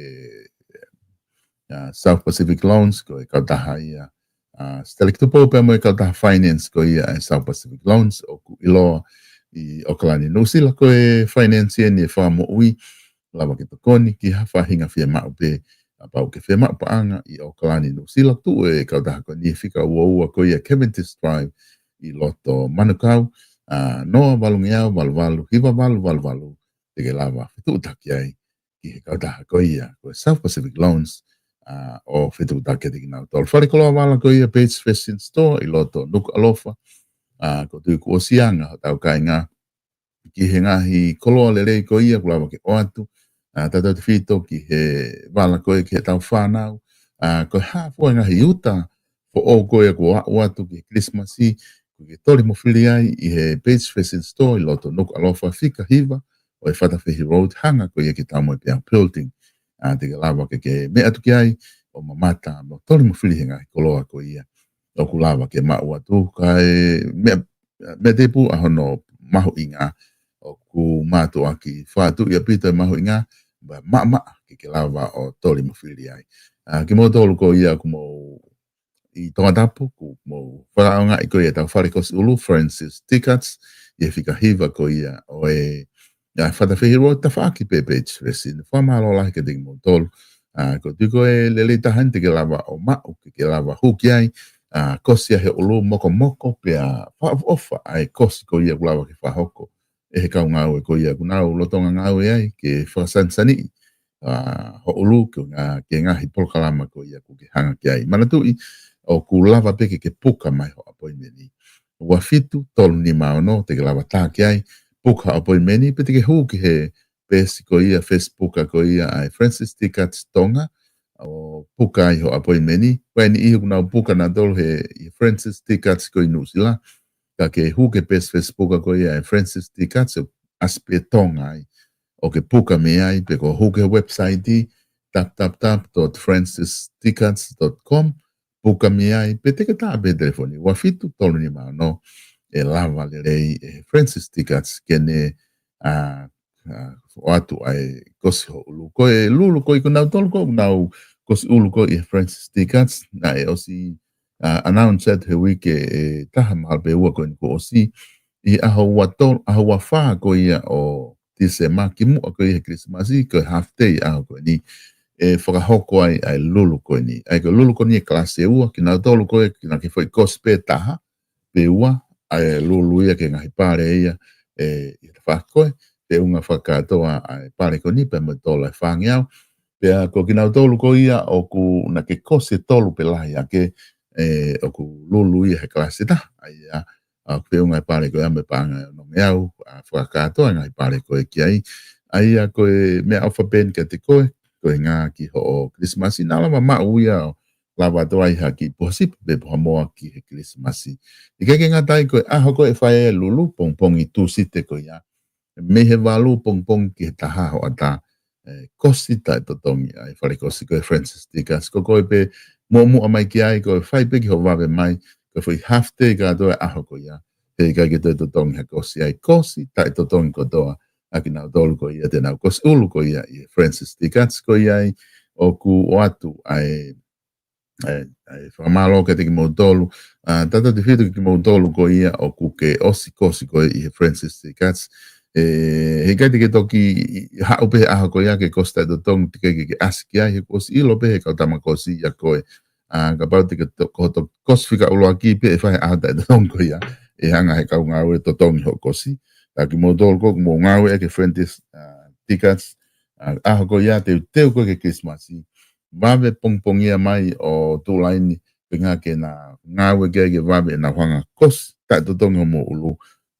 ʻa, South Pacific Loans, ko e kautaha ia, ʻa, Stalek Tupou pea mo e kautaha finance ko ia ʻa e South Pacific Loans, ʻoku ʻiloa ʻi ʻAokalani, Nuʻusila. Ko e finance eni ʻe fakamoʻui, lava ke tokoni ki ha faʻahinga fiemaʻu pē, kapau ʻoku ke fiemaʻu paʻanga ʻi ʻAokalani, Nuʻusila. Tuʻu e kautaha ko eni he fika ua ua ko ia Cavendish Drive ʻi loto Manukau, ʻa, noa valu ngeau valu valu hiva valu valu valu, te ke lava fetuʻutaki ai ki he kautaha ko ia ko e South Pacific Loans, ʻa, ʻo fetuʻutaki atu kinautolu. Fale koloa vala ko ia Page Fashion Store ʻi loto Nukuʻalofa, ʻa, ʻoku ou tui kuo ʻosi anga hotau kāinga ki he ngaahi koloa lelei ko ia kuo lava ke ʻoatu, ʻa, tautautefito ki he vala ko ē ki heʻetau fānau, ʻa, ko e hā fua e ngaahi uta foʻou ko ia kuo aʻu atu ki he Kilisimasi, ʻoku ke toli mo fili ai ʻi he Page Fashion Store ʻi loto Nukuʻalofa, fika hiva ʻo e Fatafehi Road, hanga ko ia ki he Taumoepeau Building. ʻA, te ke lava ke ke meʻa atu ki ai ʻo mamata mo toli mo fili he ngaahi koloa ko ia ʻoku lava ke maʻu atu. Kae meʻa, meʻa tēpū ʻa hono mahuʻinga, ʻoku mātuʻaki fātuʻi ʻaupito e mahuʻinga, pea maʻamaʻa ke ke lava ʻo toli mo fili ai. ʻA, kimoutolu ko ia ʻoku mou ʻi Tongatapu, ʻoku mou fakaʻaongaʻi ko ia ʻetau fale kosi ʻulu, Francis Tickets, ʻi he fika hiva ko ia ʻo e, ʻa, Fatafehi Road, tafaʻaki pē Page Fashion. Fakamālō lahi kiate kimoutolu. ʻA, ʻoku ou tui ko e lelei taha eni te ke lava ʻo maʻu, ke ke lava hū ki ai, ʻa, kosi ʻa e ʻulu mokomoko pea fakaʻofoʻofa ʻa e kosi ko ia ʻoku lava ke fakahoko ʻe he kau ngāue ko ia ʻoku nau lolotonga ngāue ai ke fakasanisaniʻi, ʻa, ho ʻulu ki he ngaahi polokalama ko ia ʻoku ke hanga ki ai. Manatuʻi, ʻoku lava pē ke ke puka mai ho appointment ʻi he ua fitu tolu nima ono, te ke lava tā ki ai, puka ho appointment, pe te ke hū ki he peesi ko ia Facebook ko ia ʻa e Francis Tickets Tonga, ʻo puka ai ho appointment. Ko e niʻihi ʻoku nau puka nautolu he, ʻi he Francis Tickets ko ē ʻi Nuʻusila, ka ke hū ki he peesi Facebook ko ia ʻa e Francis Tickets, ʻoku ʻasi pē Tonga ai ʻo ke puka mei ai, pe ko e hū ki he website, w w w dot francis tickets dot com, puka mei ai, pe te ke tā pē he telefoni, ua fitu tolu nima ono, ʻe lava lelei ʻe he Francis Tickets ke ne, ʻa, ʻa, ʻoatu ʻa e kosi ho ʻulu. Ko e lulu ko ē ʻoku nau tolu ko ē ʻoku nau kosi ʻulu ko ē ʻi he Francis Tickets, naʻe ʻosi, ʻa, announce atu he uike ʻe taha mahalo pē ua ko eni kuo ʻosi, ʻi he ʻaho ua tolu, ʻaho ua fā ko ia ʻo Tīsema, kimuʻa ko ia he Kilisimasi, ko e half day ʻaho ko eni, ʻe fakahoko ai ʻa e lulu ko eni. ʻA ia ko e lulu ko eni ʻe kalasi ʻe ua, kinautolu ko ē naʻa ke foʻi kosi pē taha pe ua, ʻa e lulu ia ki he ngaahi pale ia ʻe, ʻi he tafaʻaki ko ē, feʻunga fakakātoa ʻa e pale ko eni pea mo e tola ʻe fāngeau. Pea ko kinautolu ko ia ʻoku naʻa ke kosi ʻe tolu pe lahi ange, ʻe, ʻoku lulu ia he kalasi ʻe taha. ʻA ia, ʻa, ʻoku feʻunga e pale ko ia mo e paʻanga ʻe ono ngeau, ʻa, fakakātoa e ngaahi pale ko ē ki ai. ʻA ia ko e meʻaʻofa pē eni kiate koe, ko e ngaahi ki hoʻo Kilisimasi, naʻa lava maʻu ia ʻo lava atu ai ha kiʻi puha sipi pe puha moa ki he Kilisimasi. ʻIkai ke ngata ai, ko e ʻaho ko ē ʻe fai ai e lulu, pongipongi Tūsite ko ia, mei he valu pongipongi ki he taha hoʻatā, ʻe, kosi taʻetotongi ʻa e fale kosi ko ē Francis Tickets. Ko koe pē muʻomuʻa mai ki ai, ko e fai pē ki hoʻo vave mai, ko e foʻi half day kātoa e ʻaho ko ia, he ʻikai ke toe totongi ha kosi ai, kosi taʻetotongi kotoa ʻa kinautolu ko ia te nau kosi ʻulu ko ia ʻi he Francis Tickets. Ko ia ai ʻoku ʻoatu ʻa e, ʻa e, ʻa e fakamālō kiate kimoutolu, ʻa, tautautefito kiate kimoutolu ko ia ʻoku ke ʻosi kosi ko ē ʻi he Francis Tickets. ʻE, he ʻikai te ke toki haʻu pē he ʻaho ko ia ke kosi taʻetotongi, teʻeki ke ke ʻasi ki ai, he kuo ʻosi ʻilo pē he kau tama kosi ʻia koe. ʻA, kapau te ke to-, ko hoto kosi fika ʻuluaki pē ʻe fai he ʻaho taʻetotongi ko ia, ʻe hanga he kau ngāue ʻo totongi hoʻo kosi. Ka kimoutolu ko ē ʻoku mou ngāue ʻaki e Francis, ʻa, Tickets, ʻa, ʻaho ko ia teuteu ko ē ki he Kilisimasi, vave pongipongia mai ʻo tuʻu laini, feinga ke na ngāue ki ai ke vave ʻenau hanga ʻo kosi taʻetotongi hoʻomou ʻulu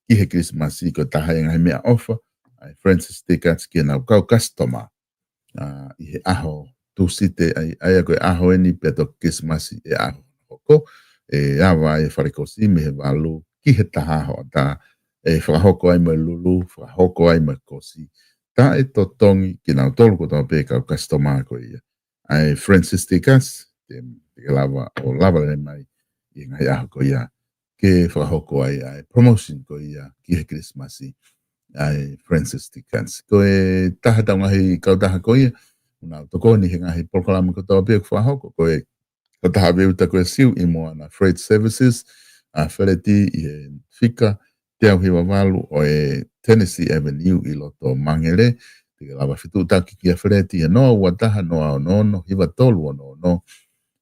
ki he Kilisimasi. Ko e taha ia e ngaahi meʻaʻofa ʻa e Francis Tickets ki heʻenau kau customer, ʻa, ʻi he ʻaho Tūsite, ʻa ia, ʻa ia ko e ʻaho eni pea toki Kilisimasi e ʻaho hoko, ʻe ava ai e fale kosi mei he valu ki he taha hoʻatā, ʻe fakahoko ai mo e lulu, fakahoko ai mo e kosi, taʻetotongi kinautolu kotoa pē kau customer ko ia ʻa e Francis Dickens, te, te ke lava ʻo lava lelei mai ʻi he ngaahi ʻaho ko ia ke fakahoko ai ʻa e promotion ko ia ki he Kilisimasi ʻa e Francis Dickens. Ko e taha ʻetau ngaahi kautaha ko ia ʻoku nau tokoni he ngaahi polokalama kotoa pē ʻoku fakahoko, ko e kautaha ʻave uta ko e Siu ʻi Moana Freight Services, ʻa Feleti ʻi he fika teau hiva valu ʻo e Tennessee Avenue ʻi loto Mangere. Te ke lava fetuʻutaki kia Feleti he noa ua taha noa ono ono hiva tolu ono ono.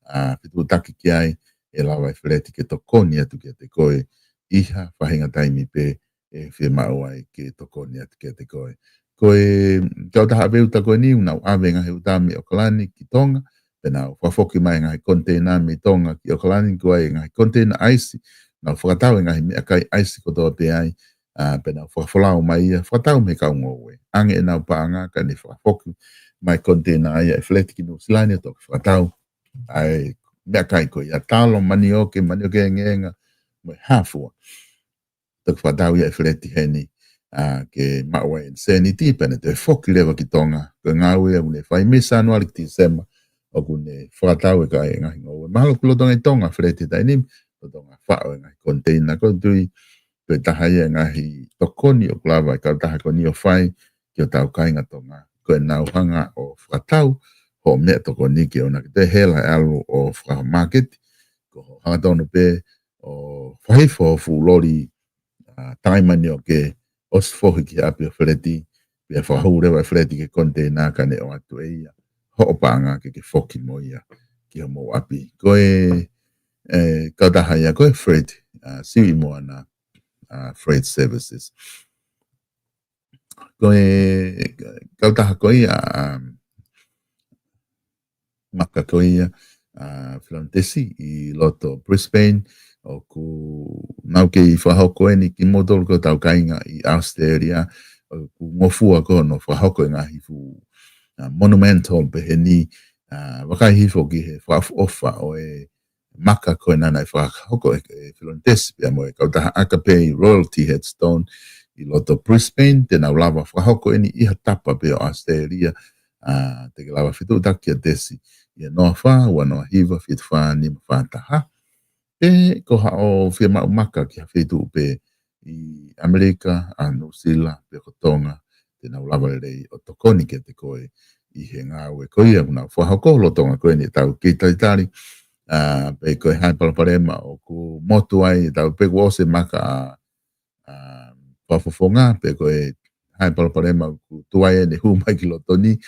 ʻA, fetuʻutaki ki ai, ʻe lava ʻe Feleti ke tokoni atu kiate koe ʻi ha faʻahinga taimi pē ʻe fiemaʻu ai ke tokoni atu kiate koe. Ko e kautaha ʻave uta ko eni, ʻoku nau ʻave ngaahi uta mei ʻOkalani ki Tonga, pea nau fakafoki mai ngaahi koniteina mei Tonga ki ʻOkalani, ko e ngaahi koniteina ʻaisi, nau fakatau e ngaahi meʻakai ʻaisi kotoa pē ai, ʻa, pea nau fakafolau mai ia, fakatau mei he kau ngoue. ʻAnge ʻenau paʻanga kae ne fakafoki mai koniteina ia ʻe Feleti ki Nuʻusila ni ʻo toki fakatau ʻa e meʻakai ko ia, talo, manioke, manioke engeenga, mo e hā fua. Toki fakatau ia ʻe Feleti heni, ʻa, ke maʻu ai ʻene sēniti, pea ne toe foki leva ki Tonga. Ko e ngāue ia ʻoku ne fai mei Sānuali ki Tīsema, ʻoku ne fakatau e kai e ngaahi ngoue. Mahalo ʻoku lolotonga ʻi Tonga Feleti he taimi ni, lolotonga faʻo e ngaahi koniteina. Ko e tui, ko e taha ia e ngaahi tokoni ʻoku lava e kautaha ko eni ʻo fai ki hotau kāinga Tonga, ko ʻenau hanga ʻo fakatau hoʻo meʻatokoni ke ʻoua naʻa toe hela ʻalu ʻo fakamāketi, ko hoʻo hangatonu pē ʻo fakahifo ho fuʻu loli, ʻa, takai manioke, ʻosi foki ki ʻapi ʻo Feleti, pea fakahū leva ʻe Feleti ki he koniteina kae ne ʻoatu ʻe ia hoʻo paʻanga ke ke foki mo ia ki homou ʻapi. Ko e, e, kautaha ia ko e Freight, ʻa, Siu ʻi Moana, ʻa, Freight Services. Ko e kautaha ko ia, ʻa, maka ko ia, ʻa, Filonitesi ʻi loto Brisbane, ʻoku nau kei fakahoko eni kimoutolu ko hotau kāinga ʻi ʻAositelēlia, ʻoku ngofua ko hono fakahoko e ngaahi fuʻu, ʻa, monumental pehē ni, ʻa, vakai hifo ki he fakaʻofoʻofa ʻo e maka ko ena naʻe fakahoko ʻe, ʻe Filonitesi pea mo e kautaha Akapei Royalty Headstone ʻi loto Brisbane, te nau lava fakahoko eni ʻi ha tapa pē ʻo ʻAositelēlia, ʻa, te ke lava fetuʻutaki kia Tesi ʻi he noa fā ua noa hiva fitu fā nima fā taha. Pe ko haʻo fiemaʻu maka ki ha feituʻu pē ʻi ʻAmelika, ʻa Nuʻusila, pe ko Tonga, te nau lava lelei ʻo tokoni kiate koe ʻi he ngāue ko ia ʻoku nau fakahoko lolotonga ko eni ʻetau kei talitali, ʻa, pe ko e hā e palopalema ʻoku motu ai ʻetau, pe kuo ʻosi e maka ʻa, ʻa, fakafofonga, pe ko e hā e palopalema ʻoku tuai ʻene hū mai ki loto ni,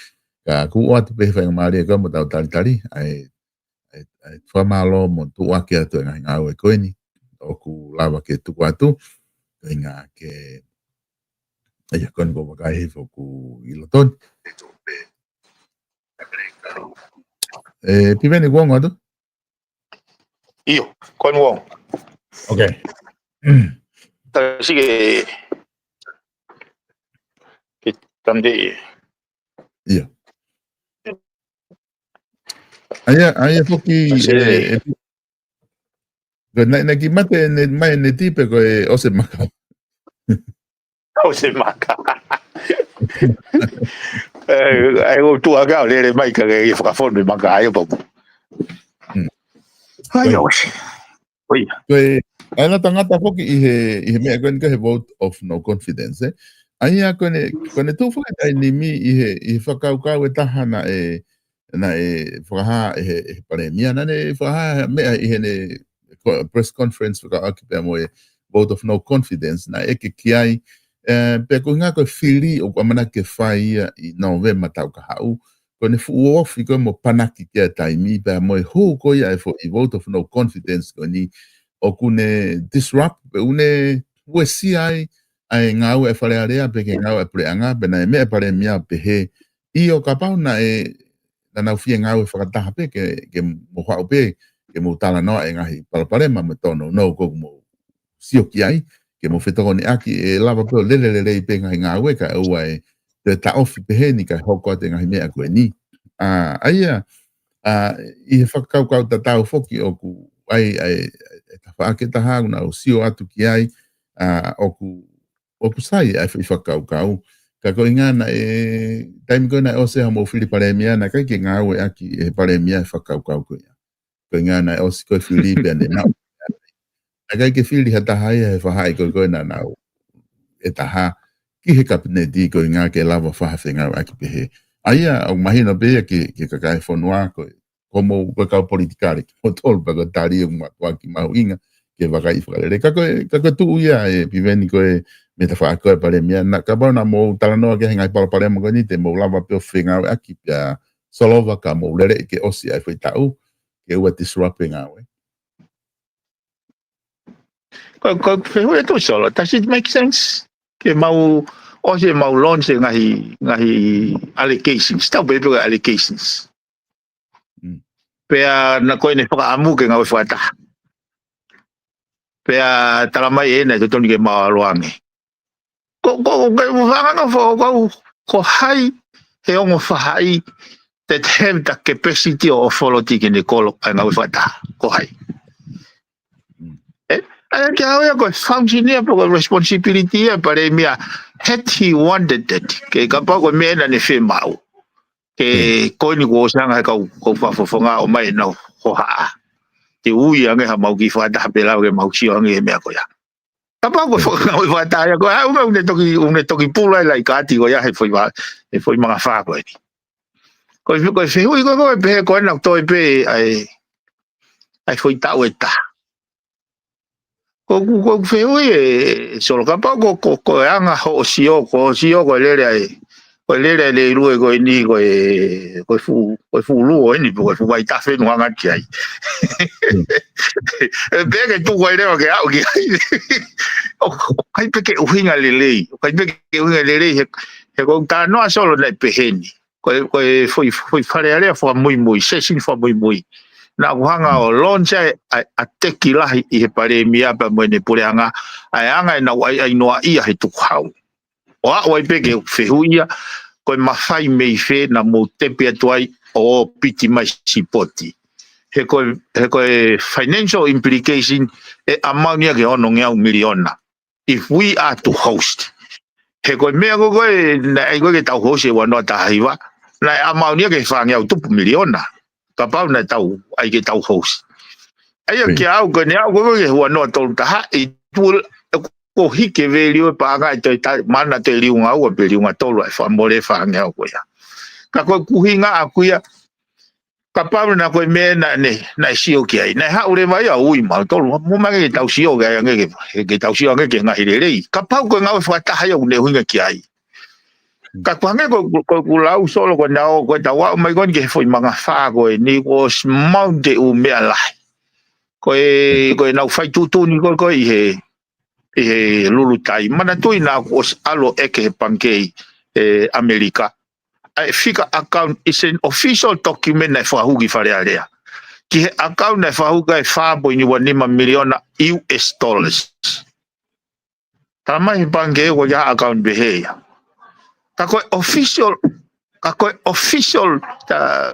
ka ʻoku ʻoatu pē he faingamālie ko ia mo ʻetau talitali, ʻa e ʻa e, ʻa e fakamālō mo tuʻuaki atu e ngaahi ngāue ko eni ʻoku lava ke tuku atu, ko e ʻuhinga ke, ʻa ia ko eni ko e vakai hifo ʻoku ʻi loto ni. ʻE, Piveni, kuo ongo atu? ʻIo, ko eni kuo ongo. Okay. Tau sio ki he, ki he tamde. ʻIo. ʻA ia, ʻa ia foki, Tau sio. ʻE, ʻe, ko e naʻe, naʻe kiʻi mate ʻene, mai ʻene tipe ko e ʻosi e maka. ʻOsi e maka. ʻE, ʻa e ʻo tuʻa ka ʻo lele mai ka ke fakafonu e maka ai o papu. Hmm. ʻA ia, ʻOsi. ʻOi. Ko e, ʻa e lata ngata foki ʻi he, ʻi he meʻa ko eni ko e vote of no confidence, ē. ʻA ia ko eni, ko eni tuʻu foki taimi ni ʻi he, ʻi he fakakaukau ʻe taha naʻe, naʻe fakahā ʻe he, ʻe he palēmia, naʻa ne fakahā meʻa ʻi heʻene ko-, press conference fekauʻaki pea mo e vote of no confidence, naʻe ʻeke ki ai, ē, pe ko e ʻuhinga ko e fili ʻoku ʻamanaki ke fai ia ʻi Nōvema taʻu kahaʻu, ko ʻene fuʻu ofi ko ē mo panaki ki ai e taimi, pea mo e hū ko ia e foʻi vote of no confidence ko eni, ʻoku ne disrupt, pe ʻoku ne uesia ai ʻa e ngāue ʻa e Fale Alea, pe ko e ngāue ʻa e puleʻanga, pea naʻe meʻa e palēmia ʻo pehē, ʻio kapau naʻe, naʻa nau fie ngāue fakataha pē ke, ke mou haʻu pē, ke mou talanoa e ngaahi palopalema mo e tōnounou ʻoku mou sio ki ai, ke mou fetokoniʻaki, ʻe lava pē ʻo lele lelei pē ngaahi ngāue kae ʻoua ʻe toe taʻofi pehē ni kae hoko atu e ngaahi meʻa ko eni. ʻA, ʻa ia, ʻa, ʻi he fakakaukau tatau foki ʻoku ʻai, ʻai, ʻe tafaʻaki ʻe taha, ʻoku nau sio atu ki ai, ʻa, ʻoku, ʻoku sai ʻa e foʻi fakakaukau. Ka ko e ʻuhinga naʻe, taimi ko ē naʻe ʻosi haʻamou fili palēmia, naʻe ʻikai ke ngāueʻaki ʻe he palēmia e fakakaukau ko ia. Ko e ʻuhinga naʻe ʻosi ko e fili pea ne maʻu. Naʻe ʻikai ke fili ha taha ia he faʻahi ko ē ko ē naʻa nau ʻe taha ki he kapineti ko e ʻuhinga ke lava fai ha fengāueʻaki pehē. ʻA ia, ʻoku mahino pē ia ki he, ki he kakai e fonua ko e, ko hoʻomou, ko e kau politikale, kimoutolu pē ko e tali ʻoku mātuʻaki mahuʻinga ke vakaiʻi fakalelei. Ka ko e, ka ko e tuʻu ia ʻe Piveni ko e meʻa tafaʻaki ko e palēmia. Naʻa kapau naʻa mou talanoa ki he ngaahi palopalema ko eni te mou lava pē ʻo fengāueʻaki pea solova ka mou lele ke ʻosi ʻa e foʻi taʻu, ke ʻoua disrupt e ngāue. Ko, ko, fehuʻi atu Solo, does it make sense? Ke mau, ʻosi ʻemau launch e ngaahi, ngaahi allegations, tau pē pē ko e allegations. Mm. Pea naʻa ko ʻene fakaʻamu ke ngāue fakataha. Pea tala mai ʻe naʻe totonu ke mau ʻalu ange. Ko, ko, ko, ko, fanga fo, ko, ko hai he ongo faʻahi that have the capacity or authority ke ne kolo ʻa e ngāue fakataha. Ko hai. Mm. Eh, ʻa ia ke au ia ko e function ia, pe ko e responsibility ia, palēmia, had he wanted it. Ke kapau ko e meʻa naʻa ne fiemaʻu. Ke Mm. ko eni kuo ʻosi hanga he kau, kau fakafofonga ʻo ʻomai ʻenau hohaʻa. Ke ui ange haʻamau kiʻi fakataha pē lava ke mau sio ange he meʻa ko ia. Kapau ko e Mm. faka-, ngāue fakataha ia ko e, ʻa, ʻoku ne, ʻoku ne toki, ʻoku ne toki pula e laikati ko ia he foʻi va-, he foʻi mangafā ko eni. Ko e, ko e fehuʻi ko ē, ko e pehē ko ena toe pē ʻa e, ʻa e foʻi taʻu ʻe taha. Ko ʻeku, ko ʻeku fehuʻi ē, ē Solo, kapau ko, ko, ko e anga hoʻo sio, ko hoʻo sio ko e lele ʻa e, ko e lele ʻa e leilue ko eni, ko e, ko e fuʻu, ko e fuʻu luo eni, ko e fuʻu vaitafe ʻoku hanga ki ai. Mm. ʻE pehē ke tuku ai leva ke aʻu ki ai. ʻOku, ʻoku ʻikai pē ke ʻuhinga lelei, ʻoku ʻikai pē ke ʻuhinga lelei, he, he ko e talanoa Solo naʻe pehē ni. Ko e, ko e foʻi, foʻi Fale Alea fakamuimui, session fakamuimui. Naʻa ku hanga Mm. ʻo launch ai, ʻa, ʻa e teki lahi ʻi he palēmia pea mo ʻene puleʻanga, ʻa e anga ʻenau ʻai, ʻai noaʻia he tukuhau. ʻO aʻu ai pē ke fehuʻia, ko e mafai mei fē naʻa mou tepi atu ai ʻo piti mai sipoti. He ko e, he ko e financial implication ʻe ʻamau ni ia ke ono ngeau miliona. If we are to host. He ko e meʻa ko ē ko ē, naʻe ʻai ko ē ke tau host e ua noa taha hiva, naʻe ʻamau ni ia ke fāngeau tupu miliona. Kapau naʻe tau, ʻai ke tau host. ʻA ia Right. ke au ko eni au ko ē ke ua noa tolu taha, it will, ko hiki e value e paʻanga ʻe toe ta-, mana toe liunga ua pe liunga tolu ʻa e fakamole fāngeau ko ia. Ka ko ʻeku ʻuhinga ʻaʻaku ia, kapau naʻa ko e meʻa naʻa ne, naʻe sio ki ai. Naʻe haʻu leva ia ʻo ui mautolu. Mou mai ke tau sio ki ai ange ke, ke tau sio ange ki he ngaahi lelei. Kapau ko e ngāue fakataha ia ʻoku ne ʻuhinga ki ai. Ka ʻoku hangē ko, ko, ko ʻeku lau Solo ko ena ʻo, ko e tau aʻu mai ko eni ki he foʻi mangafā ko eni kuo ʻosi maʻu e ʻū meʻa lahi. Ko e, ko ʻenau fai tuʻutuʻuni ko ē ko ē ʻi he, ʻi he Lulutai. Manatuʻi naʻa ku ʻosi ʻalu ʻo ʻeke he pangikē ʻi, ʻe, ʻAmelika. ʻA e fika account is an official document naʻe fakahū ki Fale Alea. Ki he account naʻe fakahū ki ai fā poini ua nima miliona U S dollars. Tala mai he pangikē ko ia account pehē ia. Ka ko e official, ka ko e official, uh,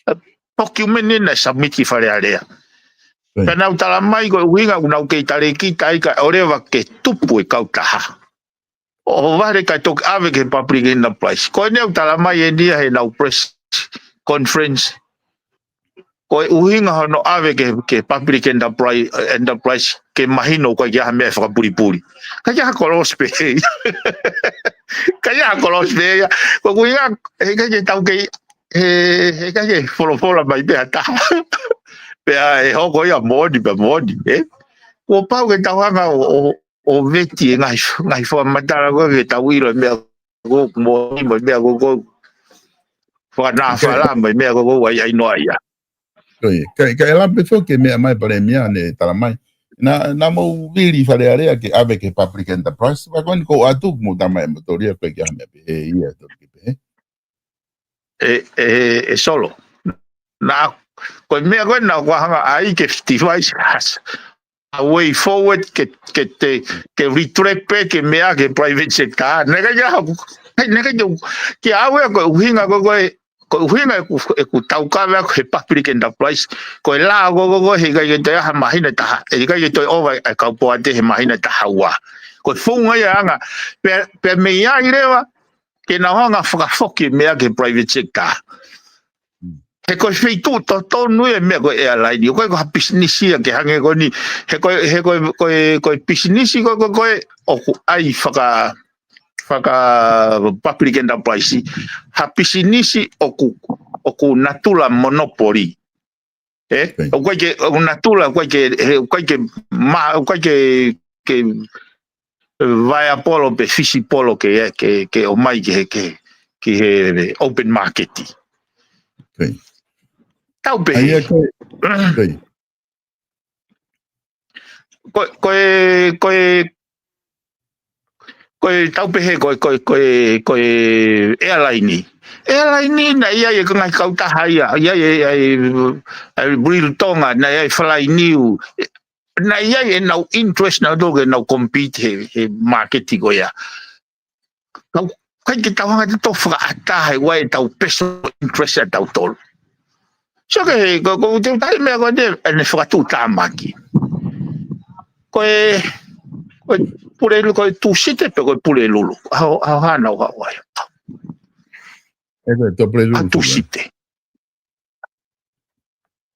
uh, document ni naʻe submit ki Fale Alea. Right. Pea nau tala mai ko e ʻuhinga ʻoku nau kei talēkita ai kae ʻoua leva ke tupu e kautaha. ʻO vale kae toki ʻave ki he public enterprise. Ko eni ʻoku tala mai eni ia heʻenau press conference. Ko e ʻuhinga hono ʻave ki he, ki he public enterprise, enterprise ke mahino ʻoku ʻikai ke ʻi ai ha meʻa fakapulipuli. ʻIkai ke ʻi ai ha kolosi pē ia. ʻIkai ke ʻi ai ha kolosi pē ia. Ko e ʻuhinga, heʻikai ke tau kei, he, heʻikai ke folofola mai pē ha taha. Pea ʻe hoko ia moʻoni pē moʻoni, ē? Kuo pau ke tau hanga ʻo, ʻo, ʻo veti e ngaahi, ngaahi fakamatala ko ē ke tau ʻilo e meʻa ko ē moʻoni mo e meʻa ko ē fakanāfala mo e meʻa ko ē ʻai, ʻai noaʻia. Ko ia, ka, ka ʻe lape foki e meʻa mai palēmia ne tala mai. Naʻa, naʻa mou vili Fale Alea ke ʻave ki he public enterprise, pea ko eni ko ʻeku ʻatu mo tama e motoria ko e ke ame pehē ia tolu ke pehē. ʻE, ʻe, ʻe Solo. Naʻa, ko e meʻa ko ē naʻa ku hanga ai ke fifty-five has a way forward ke, ke te, ke retract pē ke meʻa ke private sector. Naʻe ʻikai ke haku, naʻe ʻikai ke, ke au ia ko e ʻuhinga ko ē ko e, ko e ʻuhinga ʻeku, ʻeku taukave ʻaku he public enterprise, ko e lao ko, ko, ko, he ʻikai ke toe ʻi ai ha māhina ʻe taha, he ʻikai ke toe ʻova e kau poate he māhina ʻe taha ua. Ko e founga ia ʻanga, pea, pea mei ai leva, ke nau hanga fakafoki e meʻa ki he private sector. He ko e feituʻu totonu ia e meʻa ko e airline, ʻoku ʻikai ko ha pisinisi ia ke hangē ko eni, he ko e, he ko e, ko e, ko e pisinisi ko, ko, ko e, ʻoku ʻai faka, faka public enterprise, ha pisinisi ʻoku, ʻoku natula monopoly. ʻE? ʻOku ʻikai ke, ʻoku natula, ʻoku ʻikai ke, he, ʻoku ʻikai ke, ma, ʻoku ʻikai ke, ke viable pe feasible ke, ke, ke ʻomai ki he, ke, ki he open market. Tau pehē. Ko, ko e, ko e, ko e tau pehē, ko e, ko e, ko e, ko e airline. Airline naʻe ʻi ai e ngaahi kautaha ia, ʻi ai e, ʻi ai e, ʻi ai e Real Tonga, naʻe ʻi ai e Fly New, naʻe ʻi ai ʻenau interest naʻa nau tō ke nau compete he, he market ko ia. Kau, ʻikai ke tau hanga ʻo tō fakaʻatā he ʻoku ʻi ai ʻetau personal interest ʻatautolu. So ke he, ko, ko te tai meʻa ko eni, ʻene fakatuʻutāmaki. Ko e, ko e Pulelulu, ko e Tūsite pe ko e Pulelulu. ʻAho, ʻaho hana ʻo haʻu ai. ʻE ko e tō Pulelulu. ʻA Tūsite.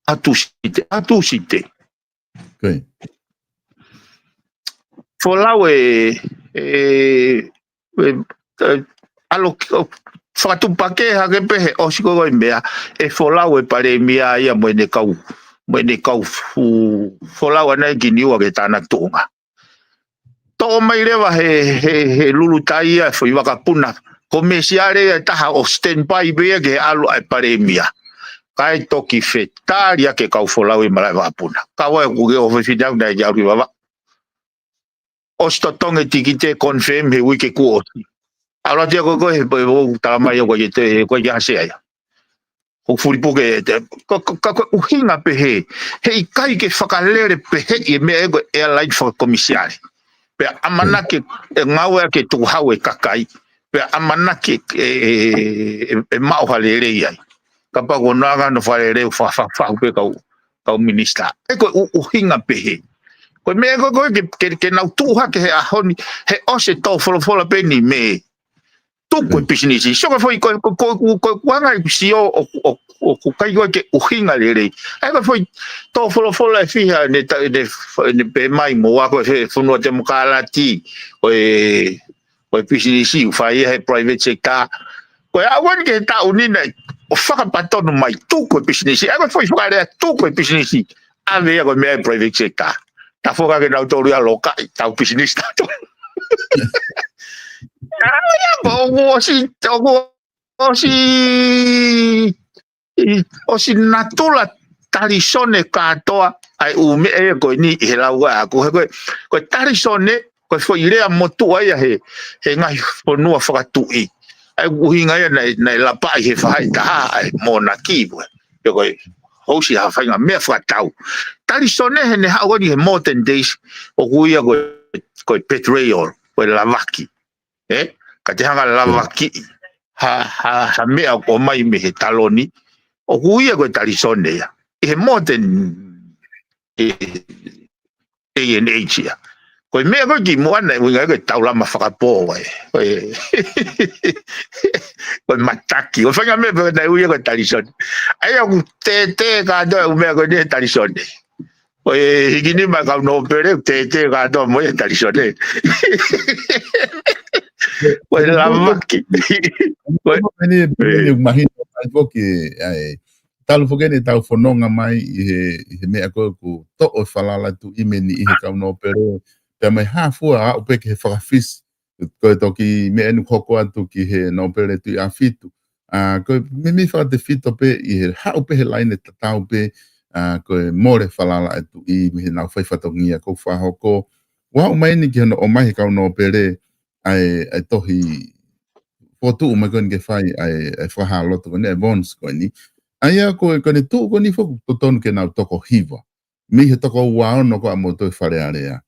ʻA Tūsite, ʻa Tūsite. Folau e, e, e, e, ʻalu ki, ʻo, fakatupakē hake pē he ʻosi ko e meʻa, ʻe folau e palēmia ia mo ʻene kau, mo ʻene kau fu-, folau ʻana ia ki Niua ki he tānaki tuʻunga. Toʻo mai leva he, he, he lulutai ia e foʻi vakapuna komēsiale ia ʻe taha ʻo standby pē ia ke ʻalu ʻa e palēmia. Kae toki fetaliʻaki e kau folau ʻi malaʻe vakapuna. Kau ai ʻoku ke ʻofa fefine au naʻe ke ʻalu ki Vavaʻu. ʻOsi totongi e tikite confirm he uike kuo ʻosi. ʻAlu atu ia ko e, ko e, he, he, ʻoku tala mai ia ko e, te, ko e ʻasi ai. ʻOku fulipuke, te, ka, ka, ka, ko e ʻuhinga pehē, he ʻikai ke fakalele pehē ʻi he meʻa ʻe ko e airline fakakomēsiale. Pea ʻamanaki e ngāue ke tukuhau e kakai, pea ʻamanaki e, e, e, e maʻu ha lelei ai. Kapau ko e anga hono fakalele ʻo fa-, fa-, fahu pē kau, kau minisitā. ʻE ko e ʻu-, ʻuhinga pehē. Ko e meʻa ko e, ko e ke, ke, ke nau tuʻu hake he ʻaho ni, he ʻosi e tō folofola pē ni mei tuku e pisinisi. So ko e foʻi, ko, ko, ko, ko, ko e anga ʻeku sio ʻo, ʻo, ʻoku ʻikai ko e ke ʻuhinga lelei. ʻA ia ko e foʻi tō folofola ʻe fiha ne ta-, ne, ne pehē mai mo ako e fe-, fonua temokalati, ko e, ko e pisinisi ʻoku fai ia he private sector. Ko e aʻu eni ki he taʻu ni naʻe ʻo fakapatonu mai tuku e pisinisi. ʻA ia ko e foʻi fakalea tuku e pisinisi. ʻAve ia ko e meʻa e private sector. Tafoki ke nau tolu ia loka ʻi tau pisinisi tautolu. ʻA ia ko ʻoku ʻosi, ʻoku ʻosi, ʻosi natula talisone kātoa ʻa e ʻū meʻa ia ko eni ʻi he lau ʻaʻaku. He ko e, ko e talisone, ko e foʻi lea motuʻa ia he, he ngaahi fonua fakatuʻi. ʻA ia ʻuhinga ia naʻe, naʻe lapaʻi he faʻahitaha ʻa e monarchy pē. Pe ko e housi ha faʻahinga meʻa fakatau. Talisone he ne haʻu eni he modern days ʻoku ui ia ko e, ko e betrayal, ko e lavaki. ʻE? Ka te hanga lavaki ha, ha, ha meʻa ʻoku ʻomai mei he taloni. ʻOku ui ia ko e talisone ia. ʻI he modern, ʻi, day and age ia. Ko e meʻa ko e kimuʻa naʻe ui ia ko e taulama fakapō, ko e, ko e, ko e mataki. Ko e faʻahinga meʻa pē naʻe ui ia ko e talisone. ʻA ia ʻoku tētē kātoa e ʻū meʻa ko eni he talisone. Ko e hiki nima e kau nōpele, ʻoku tētē kātoa mo e talisone. Ko e lavaki. Ko e, eni, eni, mahino mai foki, ʻa e, talu foki eni ʻetau fononga mai ʻi he, ʻi he meʻa ko ē ʻoku toʻo e falala tuʻi mei he kau nōpele, pea mei hā fua aʻu pē ki he fakafisi, ko e toki meʻa eni ʻoku hoko atu ki he nōpele Tuʻi ʻAhofitu. ʻA, ko e meimei fakatefito pē ʻi he haʻu pē he laine tatau pē, ʻa, ko e mole falala e tuʻi mei heʻenau fai fatongia ʻoku fakahoko. ʻOku aʻu mai eni ki hono ʻomai he kau nōpele, ʻa e, ʻa e tohi fokotuʻu mai ko eni ke fai ʻa e, ʻa e fakahā loto ko eni, ʻa e bonds ko eni. ʻA ia ko e, ko ʻene tuʻu ko eni foki ʻoku totonu ke nau toko hiva. Mei he toko ua ono ko ē ʻa moutolu ʻi Fale Alea.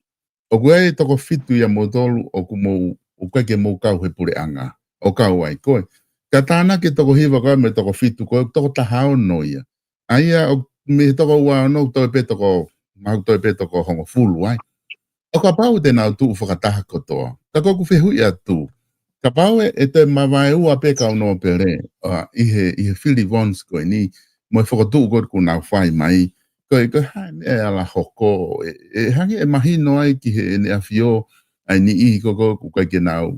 ʻOku ʻi ai e toko fitu ʻia moutolu ʻoku mou, ʻoku ʻikai ke mou kau he puleʻanga. ʻO kau ai koe. Ka tānaki e toko hiva ko ē mo e toko fitu ko ē, toko taha ono ia. ʻA ia ʻoku mei he toko ua ono toe pē toko, mahalo toe pē toko hongofulu ai. ʻO kapau te nau tuʻu fakataha kotoa. Ka ko ʻeku fehuʻi atu. Kapau ʻe, ʻe toe mavaeua pē kau nōpele, ʻa, ʻi he, ʻi he fili Vons ko eni, mo e fokotuʻu ko ē kuo nau fai mai, ko e, ko e hā e meʻa ʻe ala hoko, ʻe, ʻe hangē ʻe mahino ai ki heʻene ʻafio, ʻa e niʻihi ko ē ʻoku ʻikai ke nau,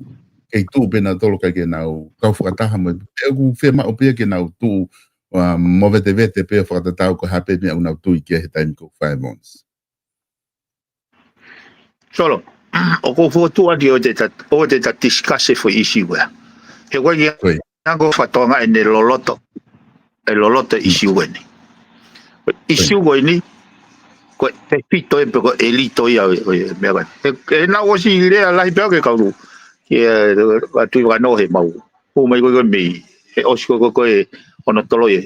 kei tuʻu pē nautolu ʻikai ke nau kau fakataha mo, ʻoku fiemaʻu pē ke nau tuʻu, ʻa, movetevete pē ʻo fakatatau ko e hā pē meʻa ʻoku nau tui ki ai he taimi ko ē ʻoku fai Vons. Solo, ʻoku ou fokotuʻu atu ʻoua te ta, ʻoua te ta discuss e foʻi ʻisiū ko ia. He ʻoku ʻikai ke Ko ia. hanga ʻo fakatokangaʻi ʻene loloto, ʻe loloto e Mm. ʻisiū ko eni. Ko e ʻisiū ko eni, ko e tefito ē pe ko e ʻelito ia ʻo e, ʻo e meʻa ko ē. He, he naʻe ʻosi lea lahi pē au ki he kau, ki he, ʻa Tuʻivakanō he mau. Hū mai ko ē ko ē mei, he ʻosi ko ē ko ē ko ē hono toloi ē.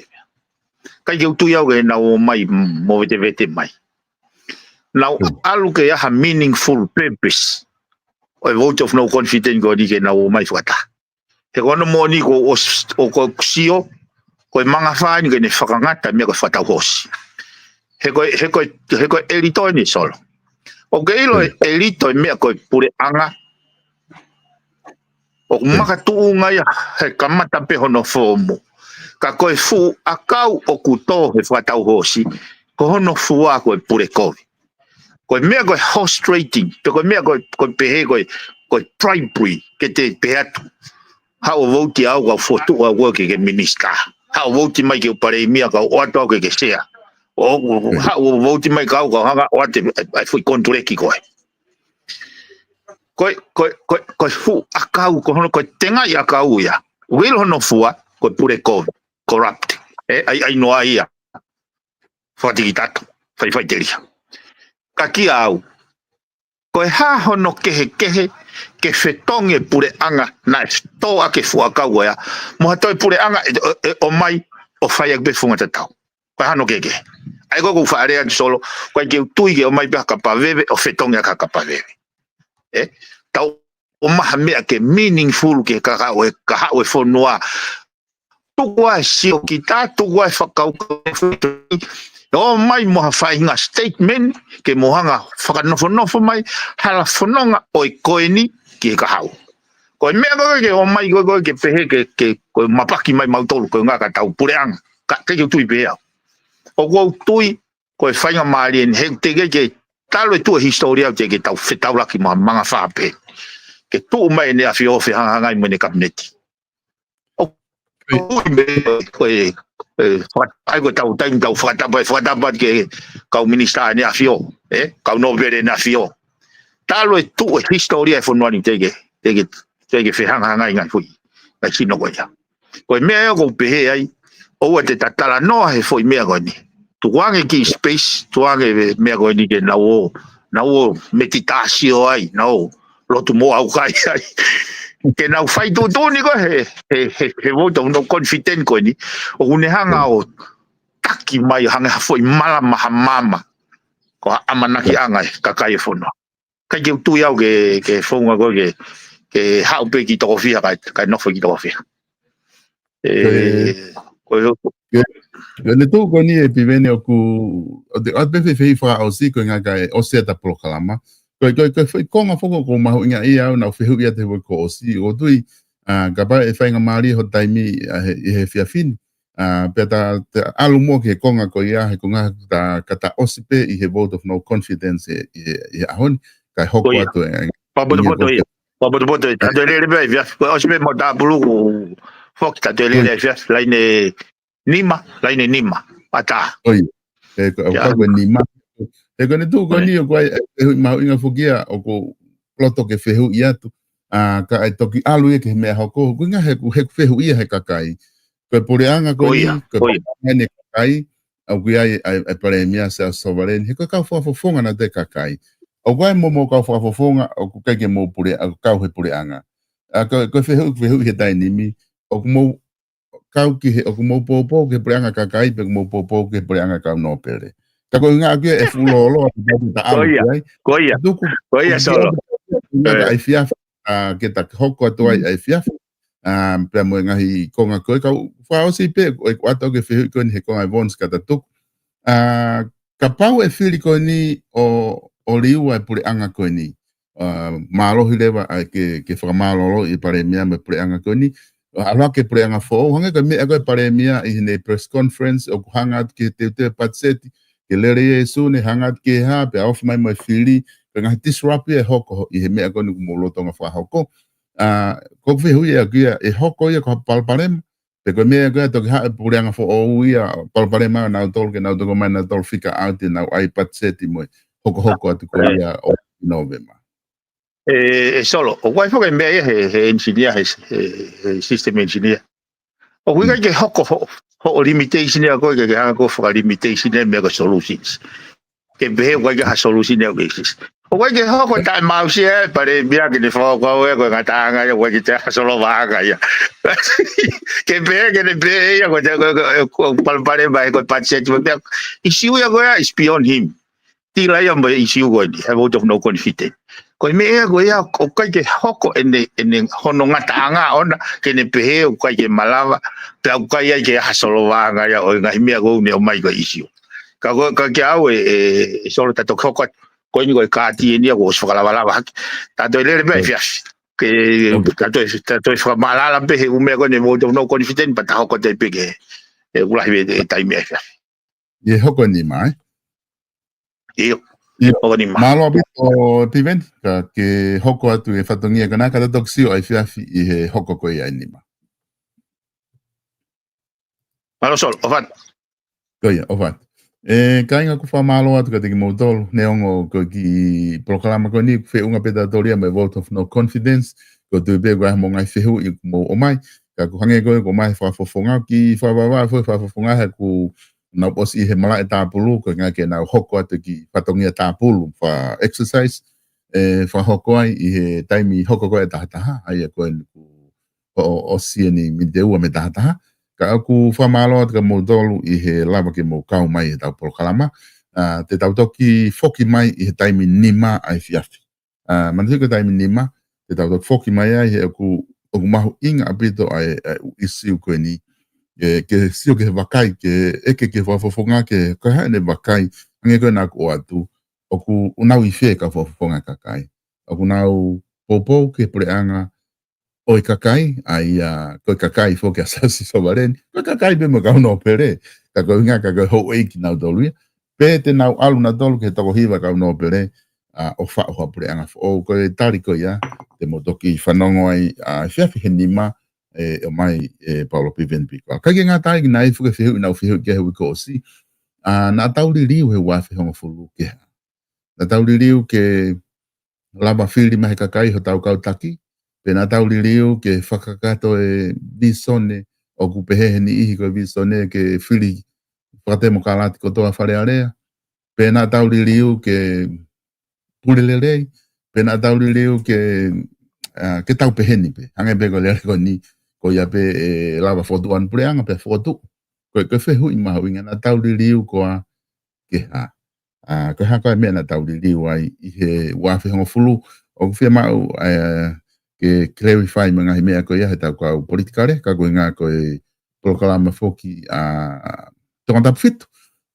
ʻIkai ke u tui au ke nau ō mai movetevete mai. Nau Mm. ʻalu ke ʻi ai ha meaningful purpose ʻo e vote of no confidence ko eni ke nau ō mai fakataha. He ko hono moʻoni ko ʻos-, ʻoku ou sio, ko e mangafā eni ke ne fakangata meʻa ko e fakatau hoosi. He ko e, he ko e, he ko e ʻelito eni Solo. ʻOku ke ʻilo e ʻelito e meʻa ko e puleʻanga. ʻOku Mm. makatuʻunga ia he kamata pē hono foomu. Ka ko e fuʻu ʻakau ʻoku tō he fakatau hoosi, ko hono fua ko e pule kovi. Ko e meʻa ko e horse trading, pe ko e meʻa ko e, ko e pehē ko e, ko e bribery, ke te pehē atu. Haʻu ʻo vouti au kau fokotuʻu au ko ē ke, ke minisitā. Haʻu ʻo vouti mai ke u palēmia kau ʻoatu au ke, ke sea. ʻO, ʻo, Mm. haʻu ʻo vouti mai kau, kau hanga ʻo ʻoatu e, e, e foʻi konituleki ko ē. Ko e, ko e, ko e, ko e fuʻu ʻakau, ko hono, ko e tengaʻi ʻakau ia. ʻOku ʻilo hono fua, ko e pule kovi, corrupt. ʻE, ʻai, ʻai noa ia. Fakatikitato, faifaiteria. Ka kia au, ko e hā hono kehekehe, ke fetongi e puleʻanga naʻe tō ʻaki e fuʻu ʻakau ko ia, mo ha toe puleʻanga ʻe, ʻe, ʻe ʻomai ʻo fai ʻaki pē funga tatau. Ko e hā hono kehekehe. ʻA ia ko ʻeku faʻa lea atu Solo, ʻoku ʻikai ke u tui ke ʻomai pē ha kapa veve, ʻo fetongi ʻaki ha kapa veve. ʻE, tau ʻomai ha meʻa ke meaningful ke kahaʻu e, kahaʻu e fonua. Tuku ā e siokita, tuku ā e fakakaukau. ʻOmai mo ha faʻahinga statement, ke mo hanga fakanofonofo mai, hala fononga ʻo e ko eni ki he kahaʻu. Ko e meʻa ko ē ke ʻomai ko ē, ko ē ke pehē ke, ke, ko e mapaki mai mautolu, ko e ngaahi ka tau puleʻanga. Ka, ke, ke u tui pē au. ʻOku ou tui, ko e faingamālie eni, he te ke, ke talu e tuʻu e hisitōlia te ke tau fetaulaki mo ha mangafā pē. Ke tuʻu mai ʻene ʻafio ʻo fehangahangai mo ʻene kapineti. ʻOku ui me, ko e, e, faka-, ʻai ko e tau taimi tau fakatapa, fakatapa ke kau minisitā ʻene ʻafio, ʻe, kau nōpele ʻene ʻafio. Talu e tuʻu e hisitōlia e fonua ni te ke, te ke, te ke fehangahangai ngaahi foʻi, ngaahi sino ko ia. Ko e meʻa ia ʻoku ou pehē ai, ʻoua te ta talanoa he foʻi meʻa ko eni. Tukuange ki space, tukuange e meʻa ko eni ke nau ō, nau ō metitasio ai, nau ō lotu mo au kai ai. Ke nau fai tuʻutuʻuni ko ē he, he, he, he vote of no confidence ko eni, ʻoku ne hanga ʻo taki mai hangē ha foʻi mala mahamama. Ko ha ʻamanakiʻanga e kakai e fonua. ʻIkai ke u tui au ke, ke founga ko ē ke, ke haʻu pē ki toko fiha kae, kae nofo ki toko fiha. ʻE, Ko e, ko e, ko e, ko e ne tuʻu ko eni ʻe Piveni ʻoku, ʻo te, ʻo te fefe fakaʻosi ko e ngaahi kae ʻosi ʻeta polokalama. Ko e, ko e, ko e foʻi konga foki ʻoku mahuʻinga ia au naʻa ku fehuʻi atu he uike kuo ʻosi. ʻOku ou tui, ʻa, kapau ʻe faingamālie ho taimi, ʻa, he, he efiafi ni. ʻA, pea ta, ta ʻalu muʻa ki he konga ko ia, he konga ta, ka ta ʻosi pē ʻi he vote of no confidence ʻi he, ʻi he, ʻi he ʻaho ni, kae hoko Ko ia. atu e, Papotopoto ia. Papotopoto ia. Ta toe lele pē efiafi. Ko e ʻosi pē mo ta puluku foki ta toe lele Ko ia. efiafi. Laine nima, laine nima. ʻAtā. Ko ia. ʻE, ko, Ia. ko e nima. ʻE, ko e ne tuʻu ko Ko ia. eni ʻoku ʻi ai, ʻe, ʻe hui mahuʻinga foki ia, ʻoku ou loto ke fehuʻi atu. ʻA, ka ʻe toki ʻalu ia ki he meʻa hoko. Ko e ngaahi he, he fehuʻi ia he kakai. Ko e puleʻanga ko Ko eni, ia, ko e ko ia. puleʻanga eni e kakai, ʻoku ʻi ai, ʻa e, ʻa e palēmia Sā Sovaleni, he ko e kau fakafofonga naʻa te kakai. ʻOku ʻi ai mo mo kau fakafofonga, ʻoku ʻikai ke mo pule, ʻa, kau he puleʻanga. ʻA, ko, ko e fehuʻi, fehuʻi he taimi ni, ʻoku mo kau ki he, ʻoku mo poupou ki he puleʻanga kakai, pe ʻoku mo poupou ki he puleʻanga kau nōpele. Ka ko e ngaahi ʻaku ia e fuʻu lōloa, ʻa, ta Ko ʻalu ia, ki ai. ko ia, Tuku, ko ia, tuku Solo. ʻa, ngaahi ʻE. ʻa e efiafi, ʻa, ke ta hoko atu ai Mm. ʻa e efiafi. ʻa, pea mo e ngaahi konga ko ē, kau fakaʻosi pē, ʻoku ʻoatu ʻeku fehuʻi ko eni he konga ʻe Vons ka ta tuku. ʻA, kapau ʻe fili ko eni ʻo, ʻo liua e puleʻanga ko eni. ʻA, mālohi leva ʻa ke, ke fakamālōlō ʻi he Palēmia mo e puleʻanga ko eni. ʻAlu hake puleʻanga foʻou, hangē ko e meʻa ko ē Palēmia ʻi heʻene press conference, ʻoku hanga atu ki he teuteu patiseti, ke lele ia ʻi Sune, hanga atu ki he hā, pea ofi mai mo e fili, ko e ngaahi disrupt ia ʻe hoko ʻi he meʻa ko eni ʻoku mou lolotonga fakahoko. ʻA, ko ʻeku fehuʻi ʻaʻaku ia, ʻe hoko ia ko ha palopalema, pe ko e meʻa ko ia toki haʻu e puleʻanga foʻou ia, palopalema ʻa nautolu ke nau toki ʻomai nautolu fika ʻaʻau te nau ʻai patiseti mo e hokohoko atu ko ia ʻo Nōvema. ʻE, ʻe Solo, ʻoku ʻi ai foki e meʻa ia he, he engineer, he, he, he system engineer. ʻOku ʻikai ke hoko ho, hoʻo limitation ia ko ē ke, ke hanga ko ē fakalimitation ia meʻa ko e solutions. Ke pehē ʻoku ʻikai ke ha solution ia ʻoku ʻekisti. ʻOku ʻikai ke hoko taʻemaʻu ʻe he Palēmia ke ne fakakaukau ia ko e ngataʻanga ia, ʻoku ʻikai ke te ha solovaʻanga ia. Ke pehē ke ne pehē ia ko e, ko e, ko e, ko e palopalema ia ko e patiseti mo e meʻa. Issue ia ko ia is beyond him. Tila ia mo e issue ko eni, he vote of no confidence. Ko e meʻa ia ko ia, ʻoku ʻikai ke hoko ʻene, ʻene hono ngataʻanga ʻoʻona, ke ne pehē ʻoku ʻikai ke malava, pea ʻoku ʻikai ai ke ha solovaʻanga ia ʻo e ngaahi meʻa ko ē ʻoku ne ʻomai ko e issue. Ka ko, ka kiate au ʻe, ʻe, ʻe Solo ta toki hoko atu, ko eni ko e kaati eni ia kuo ʻosi fakalavalava hake. Ta toe lele pē ʻi he efiafi. Ke, ta toe, ta toe fakamaʻalaʻala pē he ʻū meʻa ko eni vote of no confidence, pea ta hoko atu pē ki he, ʻe, ʻoku lahi pē e taimi ʻi he efiafi. ʻI he hoko ʻe nima, ē? ʻIo. ʻIo. Hoko ʻe nima. Mālō ʻaupito Piveni, ka ke hoko atu e fatongia ko ena ka ta toki sio ʻa e efiafi ʻi he hoko ko ia ʻe nima. Mālō Solo, ʻofa atu. Ko ia, ʻofa atu. ʻE, kāinga ʻoku fakamālō atu kiate kimoutolu, neongo ko e kiʻi polokalama ko eni, ʻoku feʻunga pē tautolu ia mo e vote of no confidence, ʻoku ou tui pē ʻoku ʻi ai mo e ngaahi fehuʻi ʻoku mou ʻomai, ka ʻoku hangē ko ē ʻoku ʻomai fakafofonga, kiʻi fakavavevave foʻi fakafofonga he ʻoku nau ʻosi ʻi he malaʻe tāpulu, ko e ʻuhinga ke nau hoko atu e kiʻi fatongia tāpulu, faka-exercise, ʻe fakahoko ai ʻi he taimi hoko ko ē ʻe tahataha, ʻa ia ko eni ʻoku ʻo, ʻosi eni miniti ʻe ua mei he tahataha. Ka ʻoku fakamālō atu kiate kimoutolu ʻi he lava ke mou kau mai ʻi heʻetau polokalama. ʻA, te tau toki foki mai ʻi he taimi nima ʻa e efiafi. ʻA, manatuʻi ko e taimi nima, te tau toki foki mai ai he ʻoku, ʻoku mahuʻinga ʻaupito ʻa e, ʻa e ʻū ʻisiū ko eni. Ke, ke sio ki he vakai, ke ʻeke ki he fakafofonga, ke, ko e hā ʻene vakai, hangē ko ena ʻoku ʻoatu, ʻoku nau ʻi fē e kau fakafofonga kakai. ʻOku nau poupou ki he puleʻanga ʻo e kakai, ʻa ia, ko e kakai foki ʻa Siaosi Sovaleni, ko e kakai pē mo e kau nōpele, ka ko e ʻuhinga ka ko e houʻeiki nautolu ia, pe te nau ʻalu nautolu ki he toko hiva kau nōpele, ʻa, ʻo faʻu ha puleʻanga foʻou, ko e tali ko ia, te mou toki fanongo ai, ʻa, efiafi he nima, ʻe, ʻomai ʻe Paula Piveni Pikoa. Ka ke ngata ai ki nai fuke fehuʻi naʻa ku fehuʻi ki ai he uike ʻosi, ʻa, naʻa tau liliu he ua afe hongofulu ke hā. Naʻa tau liliu ke lava fili mai he kakai hotau kau taki, pe naʻa tau liliu ke fakakakato e visone ʻoku pehē he niʻihi ko e visone ke fili fakatemokalati kotoa Fale Alea, pe naʻa tau liliu ke pule lelei, pe naʻa tau liliu ke, ʻa, ke tau pehē ni pē. Hangē pē ko e lea ko eni, ko ia pē ʻe lava fokotuʻu ʻa e puleʻanga pea fokotuʻu. Ko e, ko e fehuʻi mahuʻinga naʻa tau liliu koā ke hā. ʻA, ko e hā koā e meʻa naʻa tau liliu ai ʻi he ua afe hongofulu, ʻoku fiemaʻu, ʻa, ke clarify mo e ngaahi meʻa ko ia heʻetau kau politikale, ka ko e ʻuhinga ko e polokalama foki ʻa Tonga Tapu Fitu,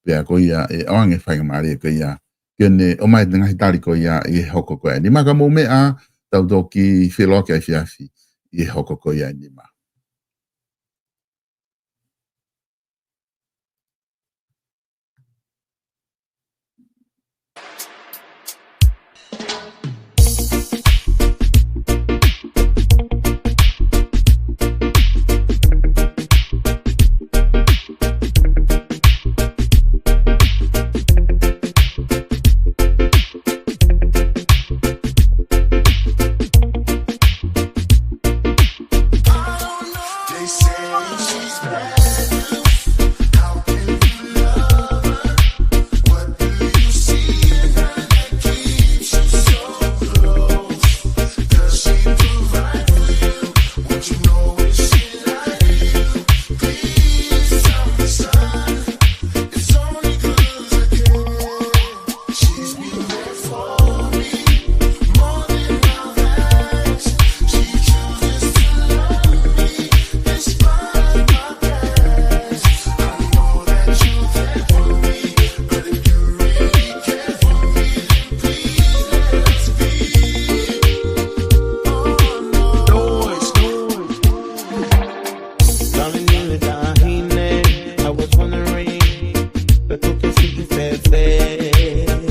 pea ko ia ʻe ʻoange faingamālie ko ia ke ne ʻomai e ngaahi tali ko ia ʻi he hoko ko ē ʻe nima. Ka mou meʻa, tau toki feʻiloaki ʻa e efiafi ʻi he hoko ko ia ʻe nima. fēfē.